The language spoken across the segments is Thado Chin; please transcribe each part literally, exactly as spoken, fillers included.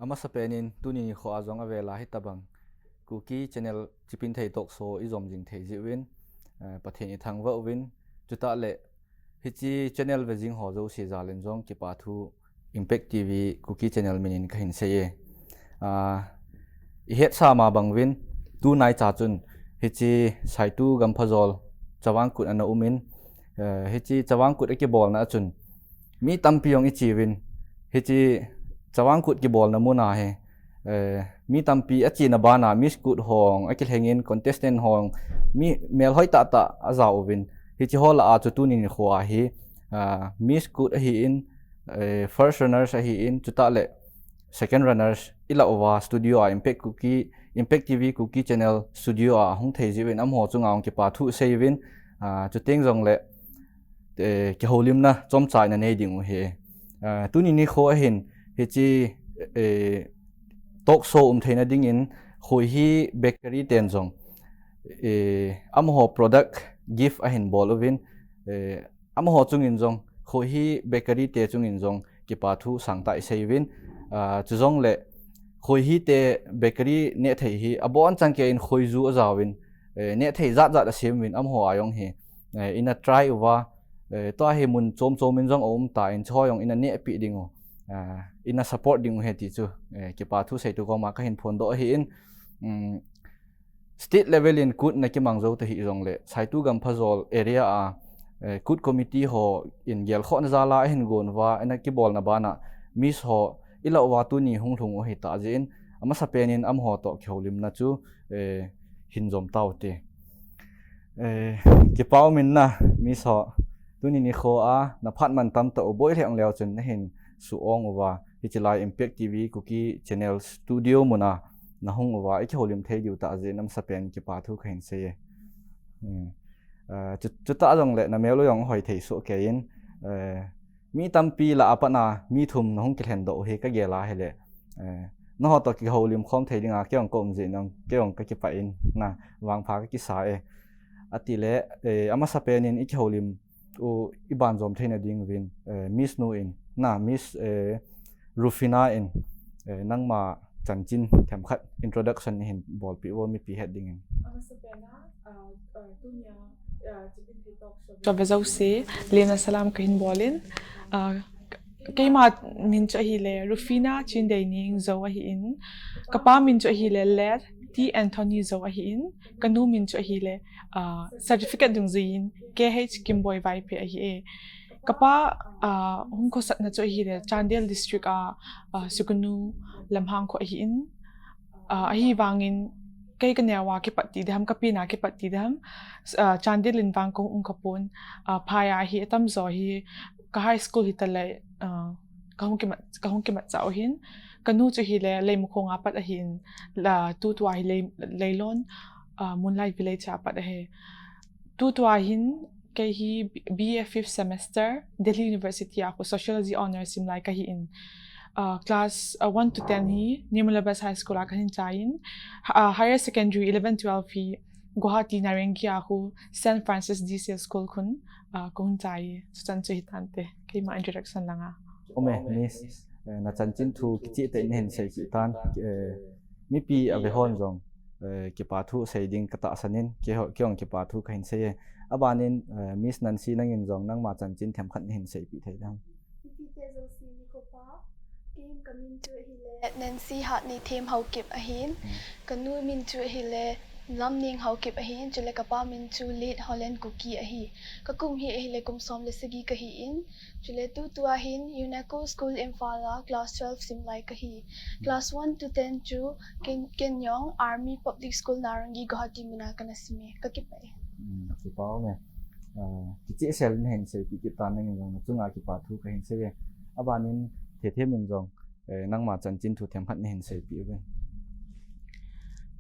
Masapen in tuni nikho a jong avela hitabang Kuki Channel Chipinthei Talk Show ijom jing thei jiuvin, eh, Pathen ithangvah uvin, chutah le hiche channel ve jing ho jouse jal in jong kipa thu Impact T V Kuki Channel min in kahin sei e. Ah, ihetsa ma bang uvin, tunai cha chun hiche Saitu Gamphajol Chavang Kut ana um in, eh, hiche Chavang Kut akibolna a chun mi tampi jong iche uvin, hiche Chavang Kut kibolna mun a hi, eh, mi tampi achena bana Miss Kut hon akilheng in, contestant hon mi melhoi tah tah ajao uvin, hiche ho lah a chu tuni nikho a hi, ah, Miss Kut ahin, eh, first runners ahin, chutah le second runners ilah uva studio a Impact Kuki, Impact T V Kuki Channel studio a hung thei jiuvin amaho chunga jong kipa thu sei uvin, ah, chuteng jongle, eh, kihoulimna chomcha ina nei ding u ahi. Ah, tuni nikho a hin hiche, eh, talk show um theina dingin Khoihi Bakery ten jong, eh, amaho product gift ahin bol uvin, eh, amaho chungin jong, Khoihi Bakery te chungin jong kipa thu sangtah isei uvin, ah, chujongle Khoihi te bakery neh thei hi abonchan kei in khoiju ajaovin, eh, neh thei jat jat asem uvin, amaho a jong hi, eh, ina try uva, eh, tua hi mun chom chom in jong aum tan, chuho jong ina nehpeh ding u, ah, ina support ding u ahi ti chu, eh, kipa thu seitu koma kahin phondoh ahin, um, state level in kut na kimang jou tahih jongle, Saitu Gamphajol area a, eh, kut committee hon gelkhohna jal a ahin gon uva, ana kibolna bana Miss ho ilah uva tuni hung lhung u ahitah jeh in, amasapen in amaho toh kihoulimna chu, eh, hin jom tau hite. Eh, kipa um in na, Miss ho, tuni nikho a naphat man tam tah u, boi lheh leu chun nahin suh ong uva, hiche lai Impact T V Kuki Channel studio mun a nahung uva, ikihoulim thei diu tah jeh in amasapen kipa thu kahin sei e. Hmm. Ah, chu, chutah jongle namel u jong hoi thei soh kei in, eh, mi tampi lah a pat na mi thum nahung kilhen doh u hi kagel a hile, eh, naho toh kihoulim khom thei dinga kei jong ka um jeh in, kei jong kakipah in, na, vangpha kakisa e. Atile, eh, amasapen in ikihoulim u iban jom theina ding uvin, eh, Miss nu in, na, Miss, eh, Rufina in, eh, nangma chanchin themkhat introduction nahin bolpeh uvo mipi het dingin. Amasapen a, ah, ah, tunia, ah, Chipinthei Talk Show ve jouse, lemna salam kahin bol in, ah, keima min chu ahile Rufina Chindeining Zou ahin, kapa min chu ahile Late T Anthony Zou ahin, kanu min chu ahile, ah, certificate dungjuiyin K H Kimboi Vaiphei ahi e. Kapa, ah, hung khosatna chu ahile Chandel District a, ah, Sugnu lamhang kho ahin, ah, ahivangin kei kaneo a kipat ti ding ham, kapen a kipat ti ding ham, ah, Chandel in vang kahung um khapon, ah, phai a hi atamjo hi ka high school hitaleh, ah, kahung kimat, kahung kimatcha u ahin, kanu chu ahile Leimakhong a pat ahin, la, tutua hi Lei, Leilon, ah, Moonlight Village a pat ahi. Tutua hin kei hi B A fifth semester, Delhi University a khu Sociology Honours sim lai kahin. Ah, class, ah, one to ten hi New Malabas High School a kahin chai in, ah, higher secondary eleven twelve hi Guwahati Narengi a khu Saint Francis D C S School khun, ah, kahung chai. Chuchan chu hitante, keima introduction langa. Ume, Miss, eh, nachanchin thu kicheh tah in nahin seipeh tan, eh, mipi avehon jong, eh, kipa thu sei ding katahsan in, keiho, kei jong kipa thu kahin sei e. Abanin, eh, Miss Nancy nangin jong nangma chanchin themkhat nahin seipeh thei dem? Mipite jouse nikho pha, kei kamin chu ahile Nancy Hatneithem Haokip ahin, hmm, kanu min chu ahile Lamneng Haokip ahin, chule kapa min chu Late Holland Kuki ahi. Kakum hi ahile kum som le sagi kahi in, chule tutua hin UNESCO School Imphal a class twelve sim lai kahi. Class one to ten chu ken, ken jong Army Public School Narengi Guwahati mun a kana sim e, kakipah e. Hmm, kipa ume. Ah, kicheh sel in nahin seipeh kit tan, nangin jong nachunga kipa thu kahin sei e. Abanin Thethem in jong, eh, nangma chanchin thu themkhat nahin seipeh uvin.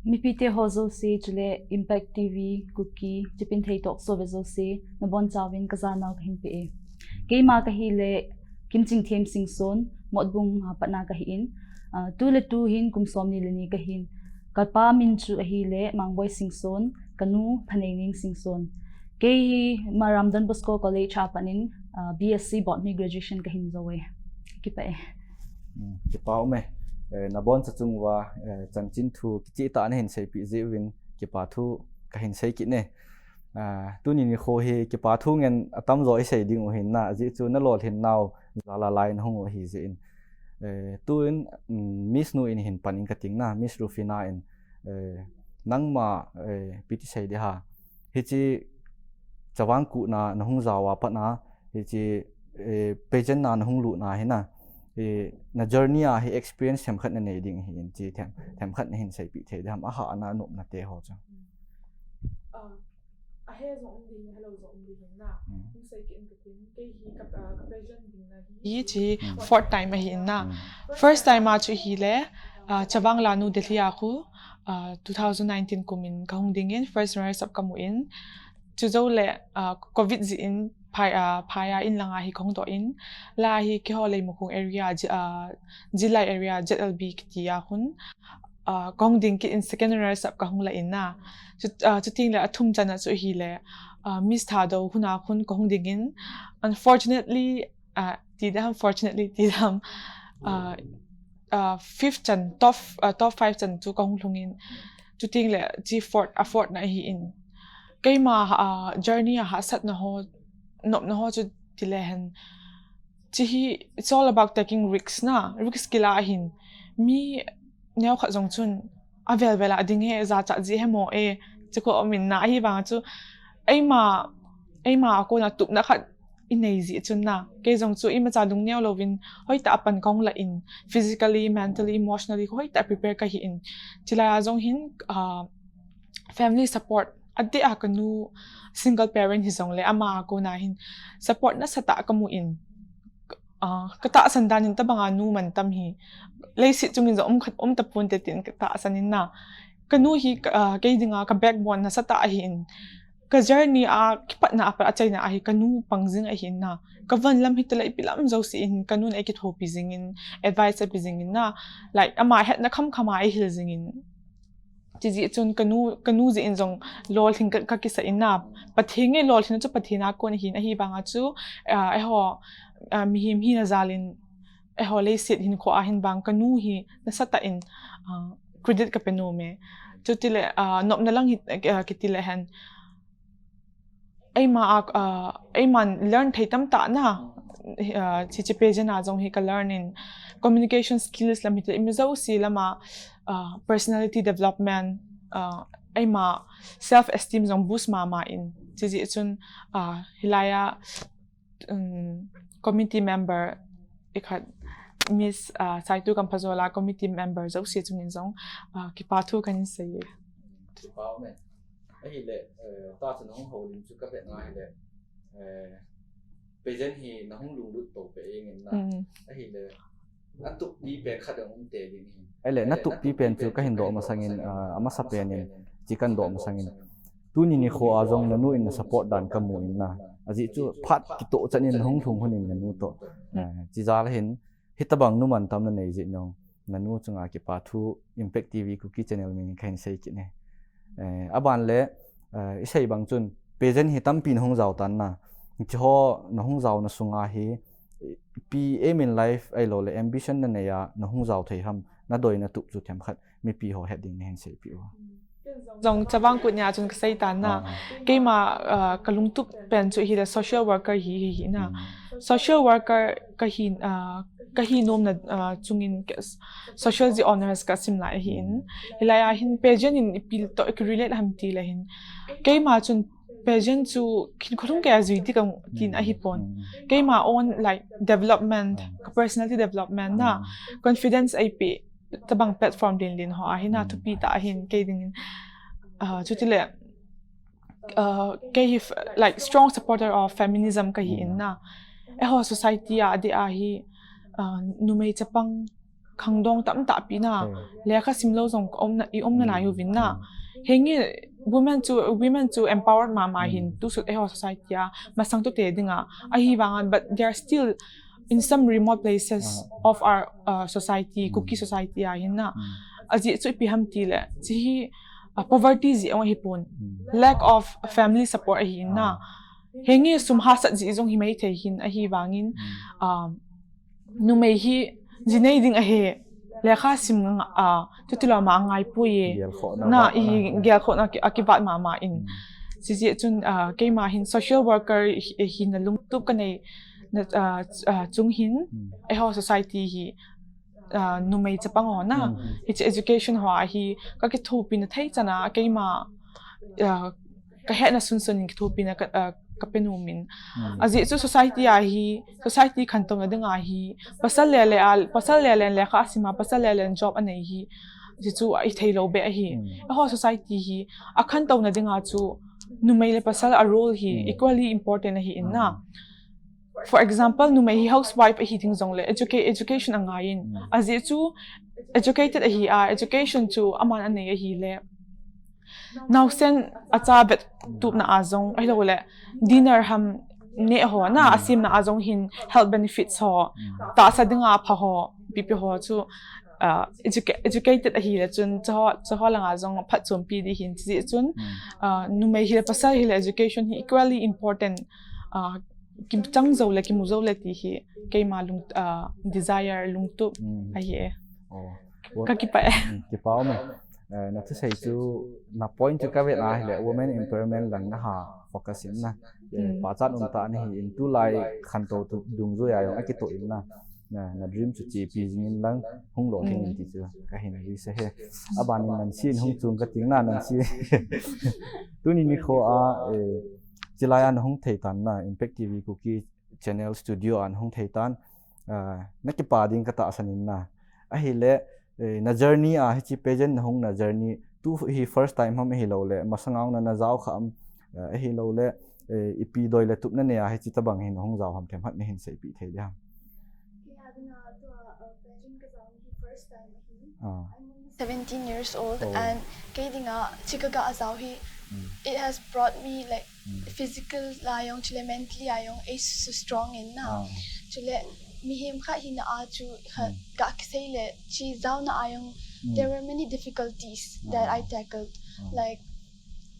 Mipite ho jouse chule Impact T V Kuki Chipinthei Talk Show ve jouse, nabonchauvin kajanau kahin pe e. Keima kahile Kimchingthem Singson, Motbung a pat na kahi in, ah, tu le tu hin kum somni le ni kahin. Kapa min chu ahile Mangboi Singson, kanu Thaneining Singson. Kei hi Maram Don Bosco College a pat in, ah, B S C Botany graduation kahin jou e. Kipah e. Hmm, kipa ume. Eh, naboncha chung uva, eh, chanchin thu kicheh tah nahin seipeh jeh uvin kipa thu kahin sei kit e. Ah, tuni nikho hi kipa thu ngen atamjo isei ding u ahin na, ajeh chu nalolhin nau jal a lai nahung u ahi jeh in. Eh, tun, um, Miss nu in hin pan in kating na, Miss Rufina in, eh, nangma, eh, ipi ti sei ding ham. Hiche Chavang Kut na nahung jao a pat na, hiche, eh, pageant na nahung lut na hi na, eh, na journey a hi experience themkhat nanei ding ahin, hiche them, themkhat nahin seipeh thei ding ham, ahahna, anopna te ho chu. Ah, ahe jong um ding, ahelou jong um ding ahin na. Hmm. Hung sei kit in kating, kei hi ka, ah, ka pageant ding na hi. Hiche hi Hmm. fourth time ahin na. Hmm. First time a chu hile, ah, Chavang Lanu Delhi a khu, ah, two thousand nineteen kum in kahung ding in, first runner up kamu in. Chujou le, ah, covid jeh in phai, ah, phai a inlang a hi kahung doh in. Lai a hi keiho Leimakhong area, J-, ah, Jillai area, Z L B kiti a khun, ah, kahung ding kit in second runner up kahung la in na. Chu, ah, chuteng le athum chan a chu hile, ah, Miss Thadou hun a khun kahung ding in. Unfortunately, ah, ti ding ham, fortunately ti ding ham, ah, ah, fifth chan, top, ah, top five chan chu kahung lhung in. Chuteng le hiche fourth, a fourth na ahin. Keima, ah, journey a hahsatna ho, nopna ho chu ti le hen. Hiche hi, it's all about taking risks na, risk kila ahin. Mi neokhat jong chun, avel vel a ding e, jachat jeh e mo e, chu khu um in na, ahivang chu, eima, eima a kona tupna khat inei jeh chun na, kei jong chu imacha lungneo louvin, hoitah a pan kahung la in, physically, mentally, emotionally, hoitah a prepare kahi in, chulai a jong hin, ah, family support, adeh a kanu single parent hijong le ama a kona hin support nasatah kamu in, ah, katahsan dan in tobang a nu mantam hi leiset chung in jong um khat um tapon te tin katahsan in na. Kanu hi ka, ah, kei ding a ka backbone nasatah ahin, ka journey a kipatna a pat achaina a hi kanu pang jing ahin na. Ka von lam hita le ipi lam jouse in kanun eikithopi jing in, advice ape jing in na. Like, ama hetna khamkham a eihil jing in. Chujeh chun kanu, kanu jeh in jong lolhing ka, kakisa in na. Pathen nge lolhing chu Pathen a kon ahin, ahivang a chu, ah, eiho, ah, mihem hina jal in, eiho leiset hinkho a hin vang kanu hi nasatah in, ah, credit kape nom e. Chuti le, ah, nopna lang hi, ah, kiti le hen. Eima a, ah, eiman learn thei tamtah na, ah, hiche pageant a jong hi ka learn in communication skills lam hita le imi jouse lam a, ah, personality development, ah, eima self esteem jong boost mama in. Chujeh chun, ah, hilai a, um, committee member ikhat Miss, ah, Saitu Kamphajola committee member jouse chung in jong, ah, kipa thu kahin sei e. Kipa um e. Ahile, eh, tahsa nahung houlim chu kavet na hile, eh, pageant hi nahung lunglut to pe eng in na. Mm. Ahile, atup pi pen khat jong um te ding ahin. Ahile, natup pi pen chu kahin doh masang in, ah, amasa pen in, hiche kahin doh masang in. Tuni nikho a jong nanu in na support dan kamu in na. Ajeh chu phat kitoh chan in nahung lhung hun in nanu toh. Eh, hiche jal a hin, hitobang nu mantam nanei jeh in jong, nanu chunga kipa thu Impact T V Kuki channel min in kahin sei kit e. Eh, aban le, eh, isei bang chun, pageant hi tampi nahung jao tan na. Hiche ho nahung jaona sunga hi, ipi aim in life ahilou le ambition nanei a nahung jao thei ham, nadei natup chu themkhat mipi ho het ding nahin seipeh u. Jong Chavang Kut nia chun kasei tan na. Ah. Keima, ah, kalungtup pen chu hile social worker hi, hi, hi na. Hmm. Social worker kahi, ah, kahi nomna, ah, chung in ke-, sociology honours kasim lai ahin. Hmm. Hilai a hin pageant in ipi toh ikirelate ham ti le hin. Keima chun pageant chu hinkho lhung keiya jui ding katin ahi pon. Hmm. Keima own, like, development, ka personality development na, hmm, confidence eipe tobang platform len len ho ahin na, hmm, thupi tah ahin kei ding in. Ah, chuti le, ah, kei hi f-, like, strong supporter of feminism kahi in na. Hmm. Eiho society a adeh a hi, ah, numei chapang khangdong tamtah pi na. Hmm. Lekha simlou jong ka umna, i umna, hmm, lai uvin na. Hmm. Henge women chu, women chu empowered mama hin, hmm, tusut eiho society a masang toh te ding a. Ahivang a, but there are still in some remote places, ah, of our, uh, society, hmm, Kuki society a hin na. Hmm. Ajeh chu ipi ham ti le, hiche hi, uh, poverty jeh a ahi pon. Hmm. Lack of family support ahi in na. Ah. Henge sum hahsat jeh jong hi maithei hin ahivang in, hmm, um, numei hi jinei ding ahi. Lekha sim nga, ah, tuti lama angai pui e. Gelkhohna na, vat i na. Gelkhohna ki, akivat mama in. Hmm. Sisi chun, ah, keima hin social worker hi, hina lungtup kanei na, ah, ah, chung hin, hmm, eiho society hi, ah, numei chapang ho na. Hmm. Hiche education ho a hi, kakithopina thei chana, keima, ah, kahetna sunsun in kithopina ka, ah, kape nom in. Hmm. Ajeh chu society a hi, society khantouna dinga hi, pasal le le a, pasal le le lekha asima, pasal le le job anei hi, hichu ithei lou beh ahi. Hmm. Eiho society hi, akhantouna dinga chu, numei le pasal a role hi, hmm, equally important ahi in na. Hmm. For example, numei hi housewife ahi ding jongle, educa-, education angai in. Hmm. Ajeh chu, educated ahi a, education chu aman anei ahile. Naosen acha vet tupna a jong, ahilouleh dinner ham neh ho na, hmm, asemna a jong hin health benefits ho, hmm, tahsa dinga pha ho, ipi ipi ho chu, ah, educa-, educated ahile chun, chuho, chuho langa jong phatchompi ding hin, chuti chun, hmm, ah, numei hile pasal hile education hi equally important, ah, kichang jou le, kimu jou le ti hi, keima lung, ah, desire lungtup, hmm, ahi e. Oh. Kakipah e. Hmm, kipah um e. Eh, nathusei chu, na point chu kavet na hile, women empowerment lang naha focus in na. Eh, hmm, pachat um tah nahi in tulai khantou tu dungjui a jong akitoh in na. Na, na dream chu chepi jing in lang, hung lo thei in ti chu kahin ri se he. Aban in Nancy in hung chung kating na, Nancy. Tuni nikho a, eh, chilai a nahung thei tan na, Impact T V Kuki Channel Studio a nahung thei tan, ah, nakipah ding katahsan in na. Ahile, eh, na journey a, hiche pageant nahung na journey, tu hi first time ham ahilouleh, masang a jong na, najao kha am, eh, ahilouleh, eh, ipi doi le tup nanei a, hiche tabang hi nahung jao ham themkhat nahin seipeh thei ding ham. Kei a dinga tua, uh, pageant kajao hi first time ahi. Ah. I'm only seventeen years old, oh, and kei dinga hiche kaga jao hi, mm, it has brought me, like, mm, physical a jong, chule mentally a jong, ei su strong in na. Ah. Chule mihem khat hina a chu khat, mm, ga kisei le, hiche jaona a jong, mm, there were many difficulties that, ah, I tackled. Ah. Like,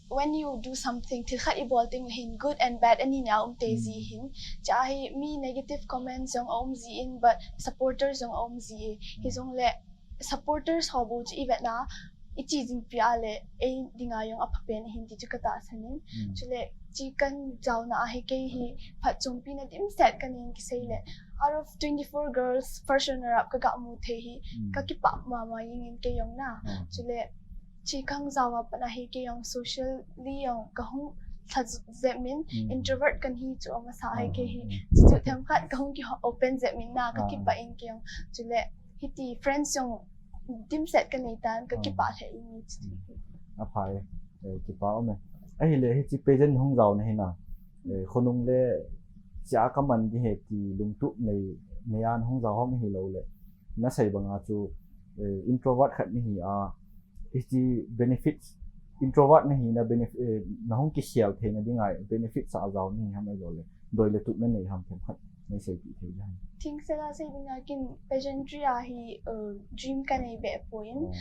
when you do something, thil khat ibol teng le hin, good and bad ani na um tei, mm, ji hin. Hiche a hi mi negative comments jong aum ji in, but supporters jong aum ji e. Mm. Hijongle, supporters ho bou chu ivet na, iche jing pi a le, ei dinga jong apha pen ahin ti chu katahsan in. Mm. Chule, hiche kajaona a hi kei hi phatchompina dimset kanei in kisei le. Out of twenty-four girls, first runner up kaga mu thei hi, mm, kakipah mama jeng in kei jong na. Mm. Chule, hiche kajao a pat a hi kei jong socially jong kahung lha jep in, mm, introvert kahi chu amasa hi kei hi. Mm. Hiche chu themkhat kahung ki open jep in na, ah, kakipah in kei jong. Chule, hiti friends jong dimset kanei tan, kakipah, ah, lheh in. Apha e, eh, kipah um e. Ahile, hiche pageant hung jao na hi na. Eh, khonung le chia kaman ding ahi ti lungtup nei, nei a nahung jao ham ahilouleh, nasei banga chu, eh, introvert khat nahi a, hiche benefits, introvert nahina benef-, eh, nahung kikhel theina dinga benefits a jao nahi ham ahilouleh, doi le tup nanei ham themkhat neiseipeh thei ding ham. Thingset a sei dinga ken pageantry a hi, uh, dream kanei beh poi. Oh.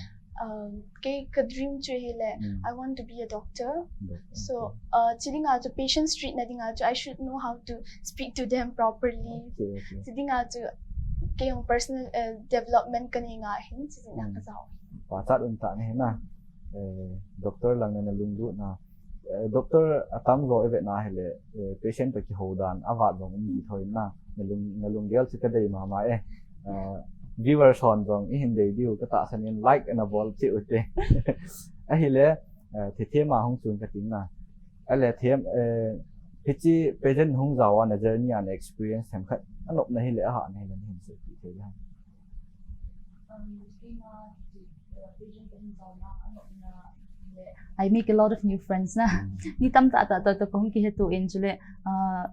Um, kei ka dream chu hile, mm, I want to be a doctor. Doctor. So, okay, uh, hiche dinga chu patients treat na dinga chu I should know how to speak to them properly. Okay, okay. Hiche dinga chu kei jong personal, uh, development kanei nga hin, hiche dinga, mm, kajao. Pachat um tah nahi na. Eh, doctor lang na nalunglut na. Eh, doctor atamjo ivet na hile, eh, patient toh kihou dan, avat jong um ji thoi na. Nalung, nalunggel chu kadei mama e. Eh, viewers hon jong ihin dei diu katahsan in like ana bol cheh ute. Ahile, eh, thethem a hung chun kating na. Ahile them, eh, hiche pageant hung jao a na journey a na experience themkhat anop na hile, aha na hile, nahin seipeh thei ding ham. I make a lot of new friends na. Mm. Mi tamtah tah tah toh kahung kiheto in chule, ah,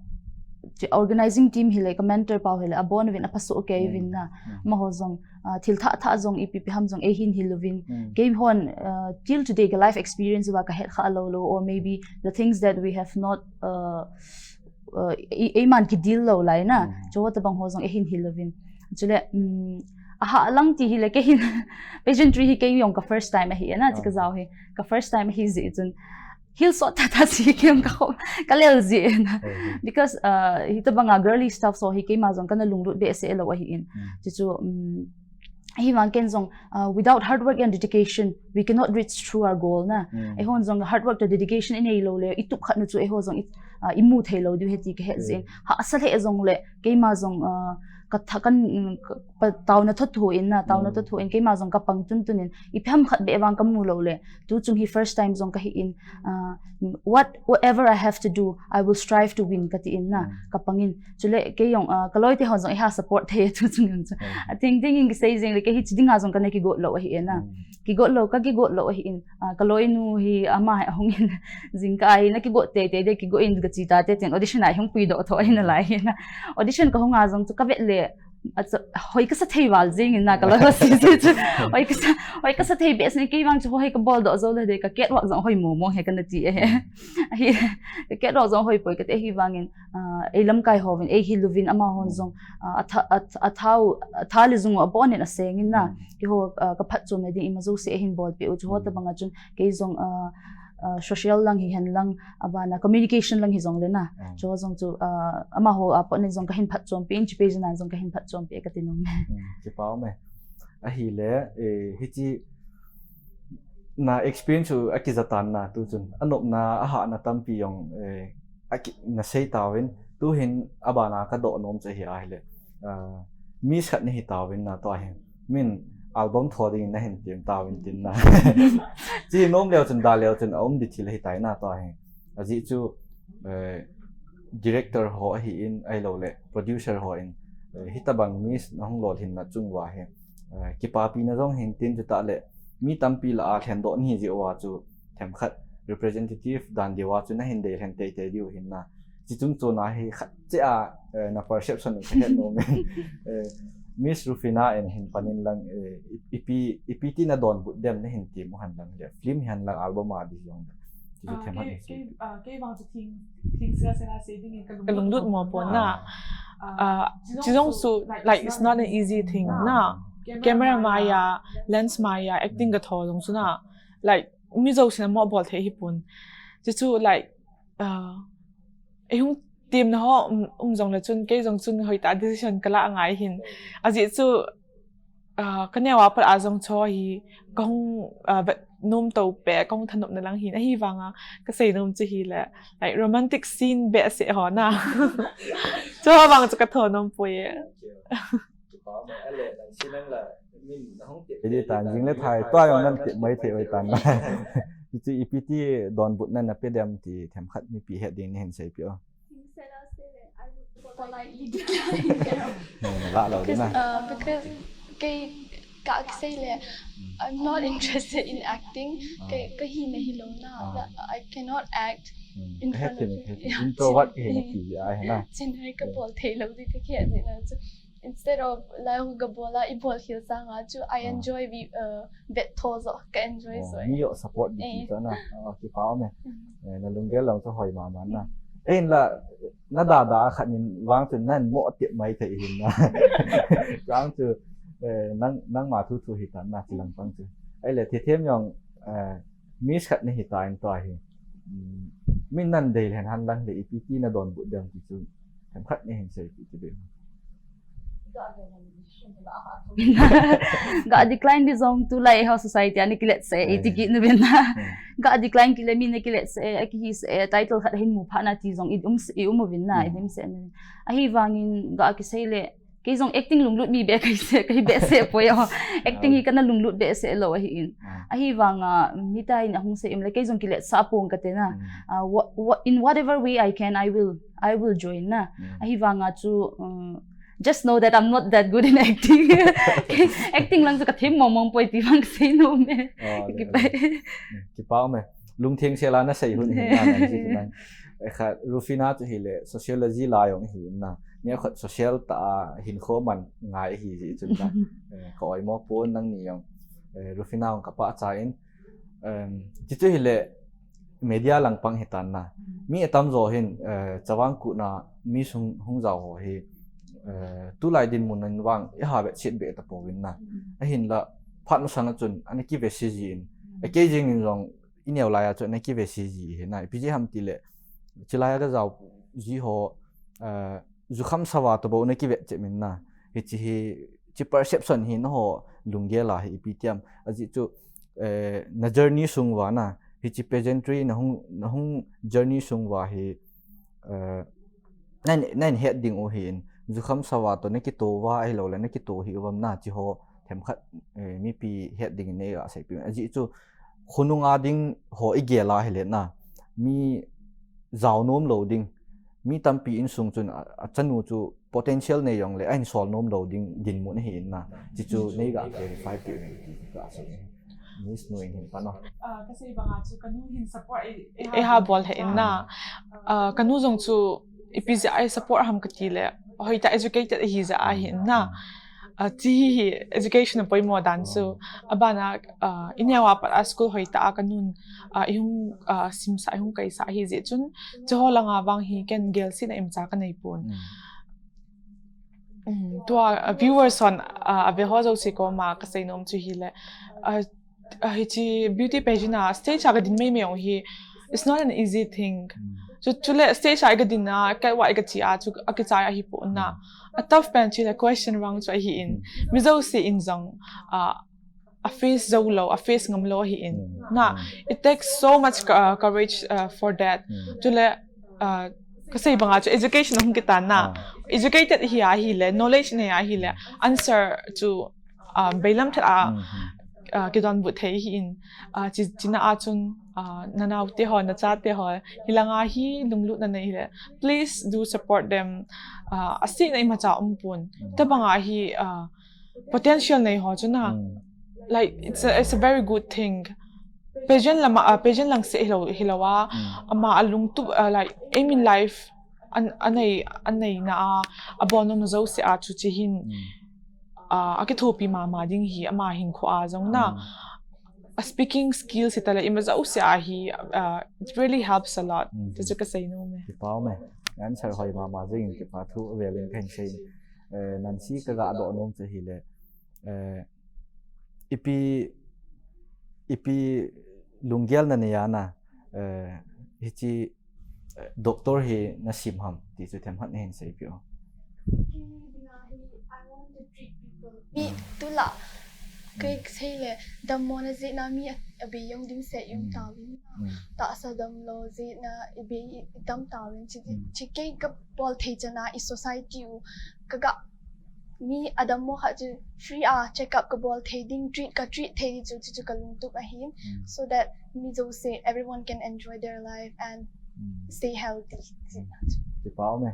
chu organizing team hile, ka mentor pau hile, abon uvin, aphasoh kei, mm, uvin na. Mm. Amaho jong, ah, thil thah thah jong, ipi ipi ham jong eihin hil uvin. Mm. Keihon, ah, till today ka life experience uva kahet kha lou lou, or maybe the things that we have not, ah, uh, ei, eiman kideal lou lai na. Mm. Chuho tabang ho jong eihin hil uvin. Chule, um, aha lang ti hile kei hin pageantry hi kei jong ka first time ahi na, hiche, ah, kajao hi. Ka first time ahi jeh chun. Hil sot tah tah si kei jong ka khom, kalel ji na. Mm. Because, uh, hitabanga girly stuff ho hi keima jong kana lunglut behseh lou ahi in. Mm. Chuchu, um, Ahivang ken jong, uh, without hard work and dedication, we cannot reach through our goal na. Eihon jong hard work to dedication inei lou le, itup khat nu chu eiho jong i, uh, imu thei lou diu ahi ti kahet jin. Hahsa lheh jong le, keima jong, uh, ka tha-, kan, mm, ka, pa, taona thotho in na, taona thotho in, keima jong kapang tuntun in, ipi ham khat beh vang kamu lou le, tu chung hi first time jong kahi in, uh, what, whatever I have to do, I will strive to win kati in na, kapang in. Chule, kei jong, uh, kaloi te hon jong eiha support thei tu chung jong chu. Atheng theng in kisei jing le, kei hichi dinga jong kana kigot lou ahi in na. Kigot lou, kakigot lou ahi in. Ah, kaloinu hi ama hi ahung in, jingkah a hi nakigot teitei de, kigot in kachi tate tin audition a hi hung puidoh tho ahi nalai hi na. Audition kahung a jong chu kavet le, achu, hoi kasa thei val jing in na kaloi ho sese chu. Hoi kasa, hoi kasa thei behseh in kei vang chu hoi kabol doh jou le de ka catwalk jong hoi mong mong hi kana ti e. Ahi, ka catwalk jong hoi poi kati ahivang in, ah, ei lamkai hovin, ei hiluvin amahon jong, ah, atha, atha, atha, atha le jung u abon in aseng in na. Keiho, ah, kaphatchomna ding ima jouse ahin bolpeh u chu ho tabang a chun kei jong, ah, ah, social lang hihen lang, abana communication lang hijong le na. Chu jong chu, ah, amaho a pat in jong kahin phatchompi in, chipe jana jong kahin phatchompi e kati nom e. Kipa um e. Ahile, eh, hichi na experience chu akija tan na tu chun. Anopna, ahahna tampi jong, eh, aki, nasei tauvin. Tu hin abana kadoh nom chu hi ahile. Ah, Miss khat nahi tauvin na tua hin. Min album tho ding nahin tem tauvin tin na. Chi nom leu chun da leu chun aum di thil ahi tai na tua hin. Ajeh chu, eh, director ho ahi in ahilou le, producer ho in, eh, hitabang Miss nahung lolhin na chung uva hi. Eh, kipapina jong hin tin chu ta le, mi tampi lah a lhendoh nahi jeh uva chu themkhat representative dan diu a chu nahin dei lhen teitei diu hin na. Chi chung chon a hi khat che a, eh, na perception in kahet nom e. Eh, Miss Rufina in hin pan in lang, eh, i, ipi, ipi ti nadonbut dem nahin ti mu hen lang le. Film hen lang album a di jong le. Chi chu themkhat in sei. Kei vang chu thing, thing sela sela sei ding in kalunglut mo pon na. Ah, chi jong chu, like, it's not an easy thing na. Camera maiya, lens maiya, acting katho jong chu na. Like, mi jousen mo bol thei hipon. Chi chu, like, ah, eihung temna ho um, um jong le chun, kei jong chun hoitah decision kalah ngai hin. Ajeh chu, ah, kaneo a pat a jong chu hi, kahung, ah, vet nom to pe, kahung thanopna lang hin. Ahivanga, kasei nom chu hi le, like, romantic scene behseh ho na. Chu vang chu katho nom poi e. Kipa um e, ale, nang si nang la, min, nahung tep. Edi tan jing le thai, tua jong nan tep mai thei oi tan na. Hichi ipi ti donbutna nape dem ti themkhat mipi het ding nahin seipeh o. Politely decline. Hmm, la lo di na. Because, uh, because kei ka sei le, I'm not interested in acting. Kei, kahina hilou na. I cannot act in front of people. Introvert kahi na ti a hi na. Chin hai kabol thei lou di kakihet di na chu. Instead of lai hu kabol a, ibol khel sanga chu, I enjoy vi, uh, vet tho jo, ka enjoy jo. Mi yo support di ti to na. Oh, kipa um e. Eh, nalunggel lang chu hoi mama na. Eh, la, nada da khat nin vang chu nan mo tep mai thei hin na. Vang chu, eh, nang, nangma thu thu hi tan na chi lang pang chu. Ahile, Thethem jong, eh, Miss khat nahi tan tua hi. Min nan dei lhen hen lang le ipi ti nadonbut dem ti chu. Themkhat nahin seipeh ti be. Ga decline di jong tulai ho society a ana kilet sah e, iti kit nu ben na. Ga decline kit le mi ana kilet sah e, akihi sah e, title khat hin mu phat na ti jong i um, i um uvin na, i dim sah na. Ahivangin ga kisei le, kei jong acting lunglut mi be kahi sah, kahi behseh poi o. Acting hi kana lunglut behseh lou ahi in. Ahivanga, mi ta in ahung sei um le, kei jong kilet sah pong kate na. Ah, wha-, wha-, in whatever way I can, I will, I will join na. Ahivanga chu, um, just know that I'm not that good in acting. Acting lang chu kathem mong mong poi ti vang sei nom e. Oh, kipa. Kipa um e. Lungtheng sela nasei hun hin na, na, na, na. Eh, kha, Rufina chu hile, sociology la jong hi na. Ni khat social ta a hinkho man ngai hi ji chu na. Eh, ka oimo pon nangni jong. Eh, Rufina jong kapachat in. Um, ti chu hile, media lang pang hi tan na. Mi atam jo hin, eh, chavang kut na mi sung hung jao ho hi, eh, tulai dinmun in vang, iha vet chet be ta pouvin na. Ahinla, phat masang a chun, ana kive si ji in. Akei jing in jong, ineo lai a chun, ana kive si ji hi na. Ipi ji ham ti le, chilai a ka jao ji ho, eh, jukham sava to bo na kive chet min na. Hichi hi, chi perception hi na ho, lunggel a hi ipi tiam. Ajeh chu, eh, na journey sung uva na, hiche pageantry na hung, na hung journey sung uva hi, eh, na, na het ding u hin, jukham sava toh na kito uva ahilou le, na kito hi uvam na, hiche ho themkhat, eh, mipi het ding in nei ga seipeh. Ajeh chu, khonung a ding ho i gel a hile na, mi jao nom lou ding, mi tampi insung chun a, achanu chu potential nei jong le, ahin sol nom lou ding, dinmun ahi in na. Hichu nei ga clarify peh in ti ka sei. Miss nu in hin pan o. Ah, ka sei banga chu ka nu hin support e, e ha bol he in na. Ah, ka nu jong chu ipi jeh a ei support ham ka ti le, hoitah educated ahi jeh a hin na. Ah, ti hi education a poimo dan chu. Abana, ah, i neo a pat a school hoitah a ka nun, ah, i hung, ah, simsah, i hung kaisah ahi jeh chun, chu ho langa vang hi ken gel sina imacha ka nei pon. Mm. Mm, tua, ah, viewers hon, ah, a ve ho jouse koma ka sei nom chu hile, ah, ah, hiche beauty pageant a stage a ka din mai mai jong hi, it's not an easy thing. Mm. Chu, chule stage a i ka din a, catwalk i ka che a, chu a kichai ahi pon na. Mm. A tough pen chu le question vang chu ahi in. Mm. Mi jouse in jong, ah, a face jou lou, a face ngam lou ahi in. Mm. Na, mm, it takes so much cou-, uh, courage, uh, for that. Mm. Chule, uh, ka sei banga chu education hung kitan na. Ah. Educated hi a hile, knowledge nei a hile, mm, answer chu, uh, bailam thet a, mm, mm, uh, kidonbut thei ahi in. Uh, chi, china a chun, uh, na naote ho, na chate ho, hilanga hi lunglutna nei hile, please do support them. Uh, asetna imacha um pon. Mm. Tabanga hi, uh, potential nei ho chu na. Mm. Like, it's a, it's a very good thing. Pageant lama, ah, pageant lang seh hilou, hilou a, mm, ama a lungtup, ah, like, aim in life, an, anei, anei na a, abol nom na jouse a chu chi hin, mm, ah, akithopi mama ding hi, ama hinkho a jong na. Mm. A speaking skills hi tale, ima jouse a hi, ah, it really helps a lot. Mm. Chu chu ka sei nom e. Kipa um e. Answer hoi mama jing in kipa thu avel in kahin sei. Eh, Nancy ka ga doh nom chu hile, eh, ipi, ipi lunggel na nei a na, eh, hiche, eh, doctor hi na sim ham ti chu themkhat na hin seipeh o. Kei dinga hi, I want to treat people. Mi, mm, tula, kei, mm, sei le, dammo na jeh na mi a, abei jong dimset jong, mm, tauvin. Mm. Tahsa damlou jeh na, ibei i, i tam tauvin. Chi, mm, chi kei ka bol thei chan a, i society u, ka ga mi adammo khat chu free a check up ka bol thei ding, treat ka treat thei ding chu, chu, chu ka lungtup ahi. Mm. So that mi jouse, everyone can enjoy their life and, mm, stay healthy. Mm. Kipa um e.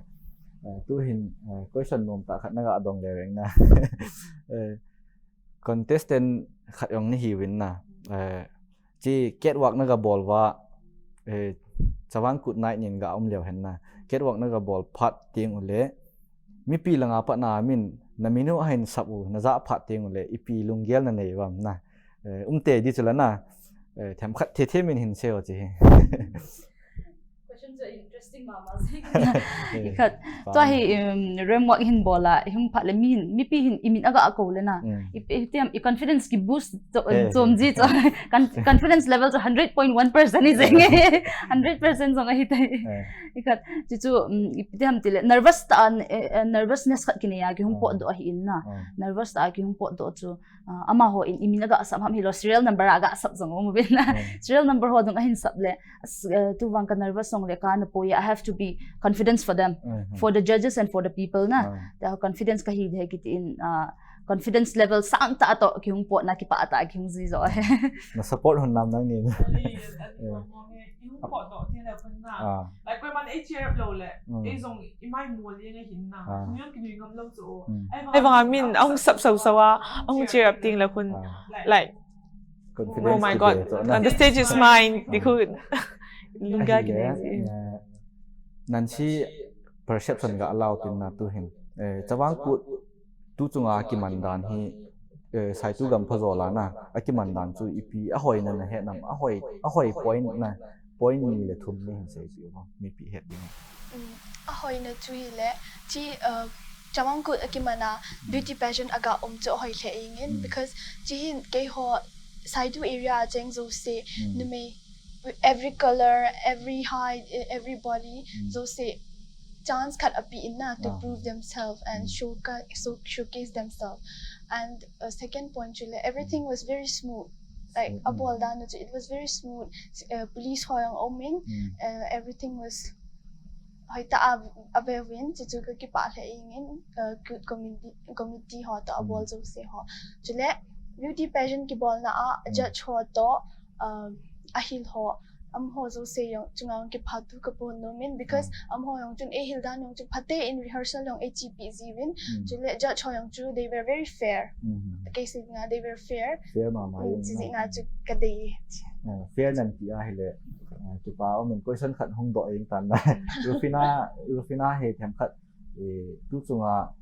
Eh, tu hin, eh, question nom tah khat na ga dong le reng na. Eh, contestant khat jong na hiuvin na. Eh, Chi catwalk na ga bol uva, eh, Chavang Kut Night nin ga um leu hen na. Catwalk na ga bol phat teng ule, mipi langa pat na min, na min u ahin sap u, na jah phat teng ule, ipi lunggel na nei uvam na. Eh, um tei di chu la na. Eh, themkhat thethe min hin sei o chi hi. Question chu interesting mama jing. Ikhat, tua hi, um, ramp walk hin bol a, i hung phat le mi hin, mipi hin i min aga kou le na. Mm. I, i tiam, i confidence ki boost to, eh, chom ji to. Con-, confidence level chu hundred point one percent hi jeng e. Hundred percent jong ahi tai. Eh. Ikhat, chu chu, um, i tiam ti le, nervous ta, eh, eh, nervousness khat kinei a ki hung potdoh ahi in na. Oh. Nervous ta ki hung potdoh chu. Ah, amaho in i min aga sap ham hilou, serial number aga sap jong um uvin na. Hmm. Serial number ho jong ahin sap le, as-, eh, tu vang ka nervous jong le ka na poi, I have to be confidence for them, hmm, for the judges and for the people na. Hmm. Te confidence ka hi de kiti in, ah, confidence level sang ta to ki hung pot na, kipah ta ki hung ji jo. Na support hon nam nang ni. Sorry, eh, eh, eh, hung pot to ti le khun na. Ah. Like, koiman ei cheer up lou le, mm, ei jong i mai mol jeng ahin na. Ah. Hung jong kinui ngam lou chu. Mm. Ahivanga min ahung sap sau sau a, ahung cheer up teng le khun. Ah. Like, confidence, oh my God, the stage is mine. Ah. Ti khun. Lunggel kinei ji. Ahile, eh, Nancy perception ga allow tin na tu hin. Eh, Chavang Kut tu chunga kiman dan hi, eh, Saitu Gampha jol a na, akiman dan chu ipi, ahoina na het nam, ahoi, ahoi point na, point ni le thum ni hin seipeh uvo, mipi het ding. Um, ahoina chu hile, chi, uh, Chavang Kut akiman a, mm, beauty pageant aga um chu ahoi lheh jeng in, mm, because chi hin keiho Saitu area a cheng jouse, mm, numei, every color, every height, e-, every body, mm, jouse, chance khat api in na to prove themselves and show, show showcase themselves. And uh, second point chu le, everything was very smooth. Like, abol dan chu, it was very smooth. Uh, police ho jong um in, uh, everything was hoitah a, a ve uvin, chuchu ka kipah lheh jeng in, uh, committee, committee ho to abol jouse ho. Chule, beauty pageant kibolna a, judge ho to, um, ahil ho, amaho jouse jong chunga jong kipathu ka pon nom in, because amaho jong chun eihil dan jong chun phaten rehearsal jong eichepi jiuvin, chule judge ho jong chu they were very fair. Kei sei dinga they were fair. Fair mama. Chijeh a chu ka dei. Fair nan ti ahile, kipa um in, question khat hung doh jeng tan na. Rufina, Rufina hi themkhat, eh, tu chunga,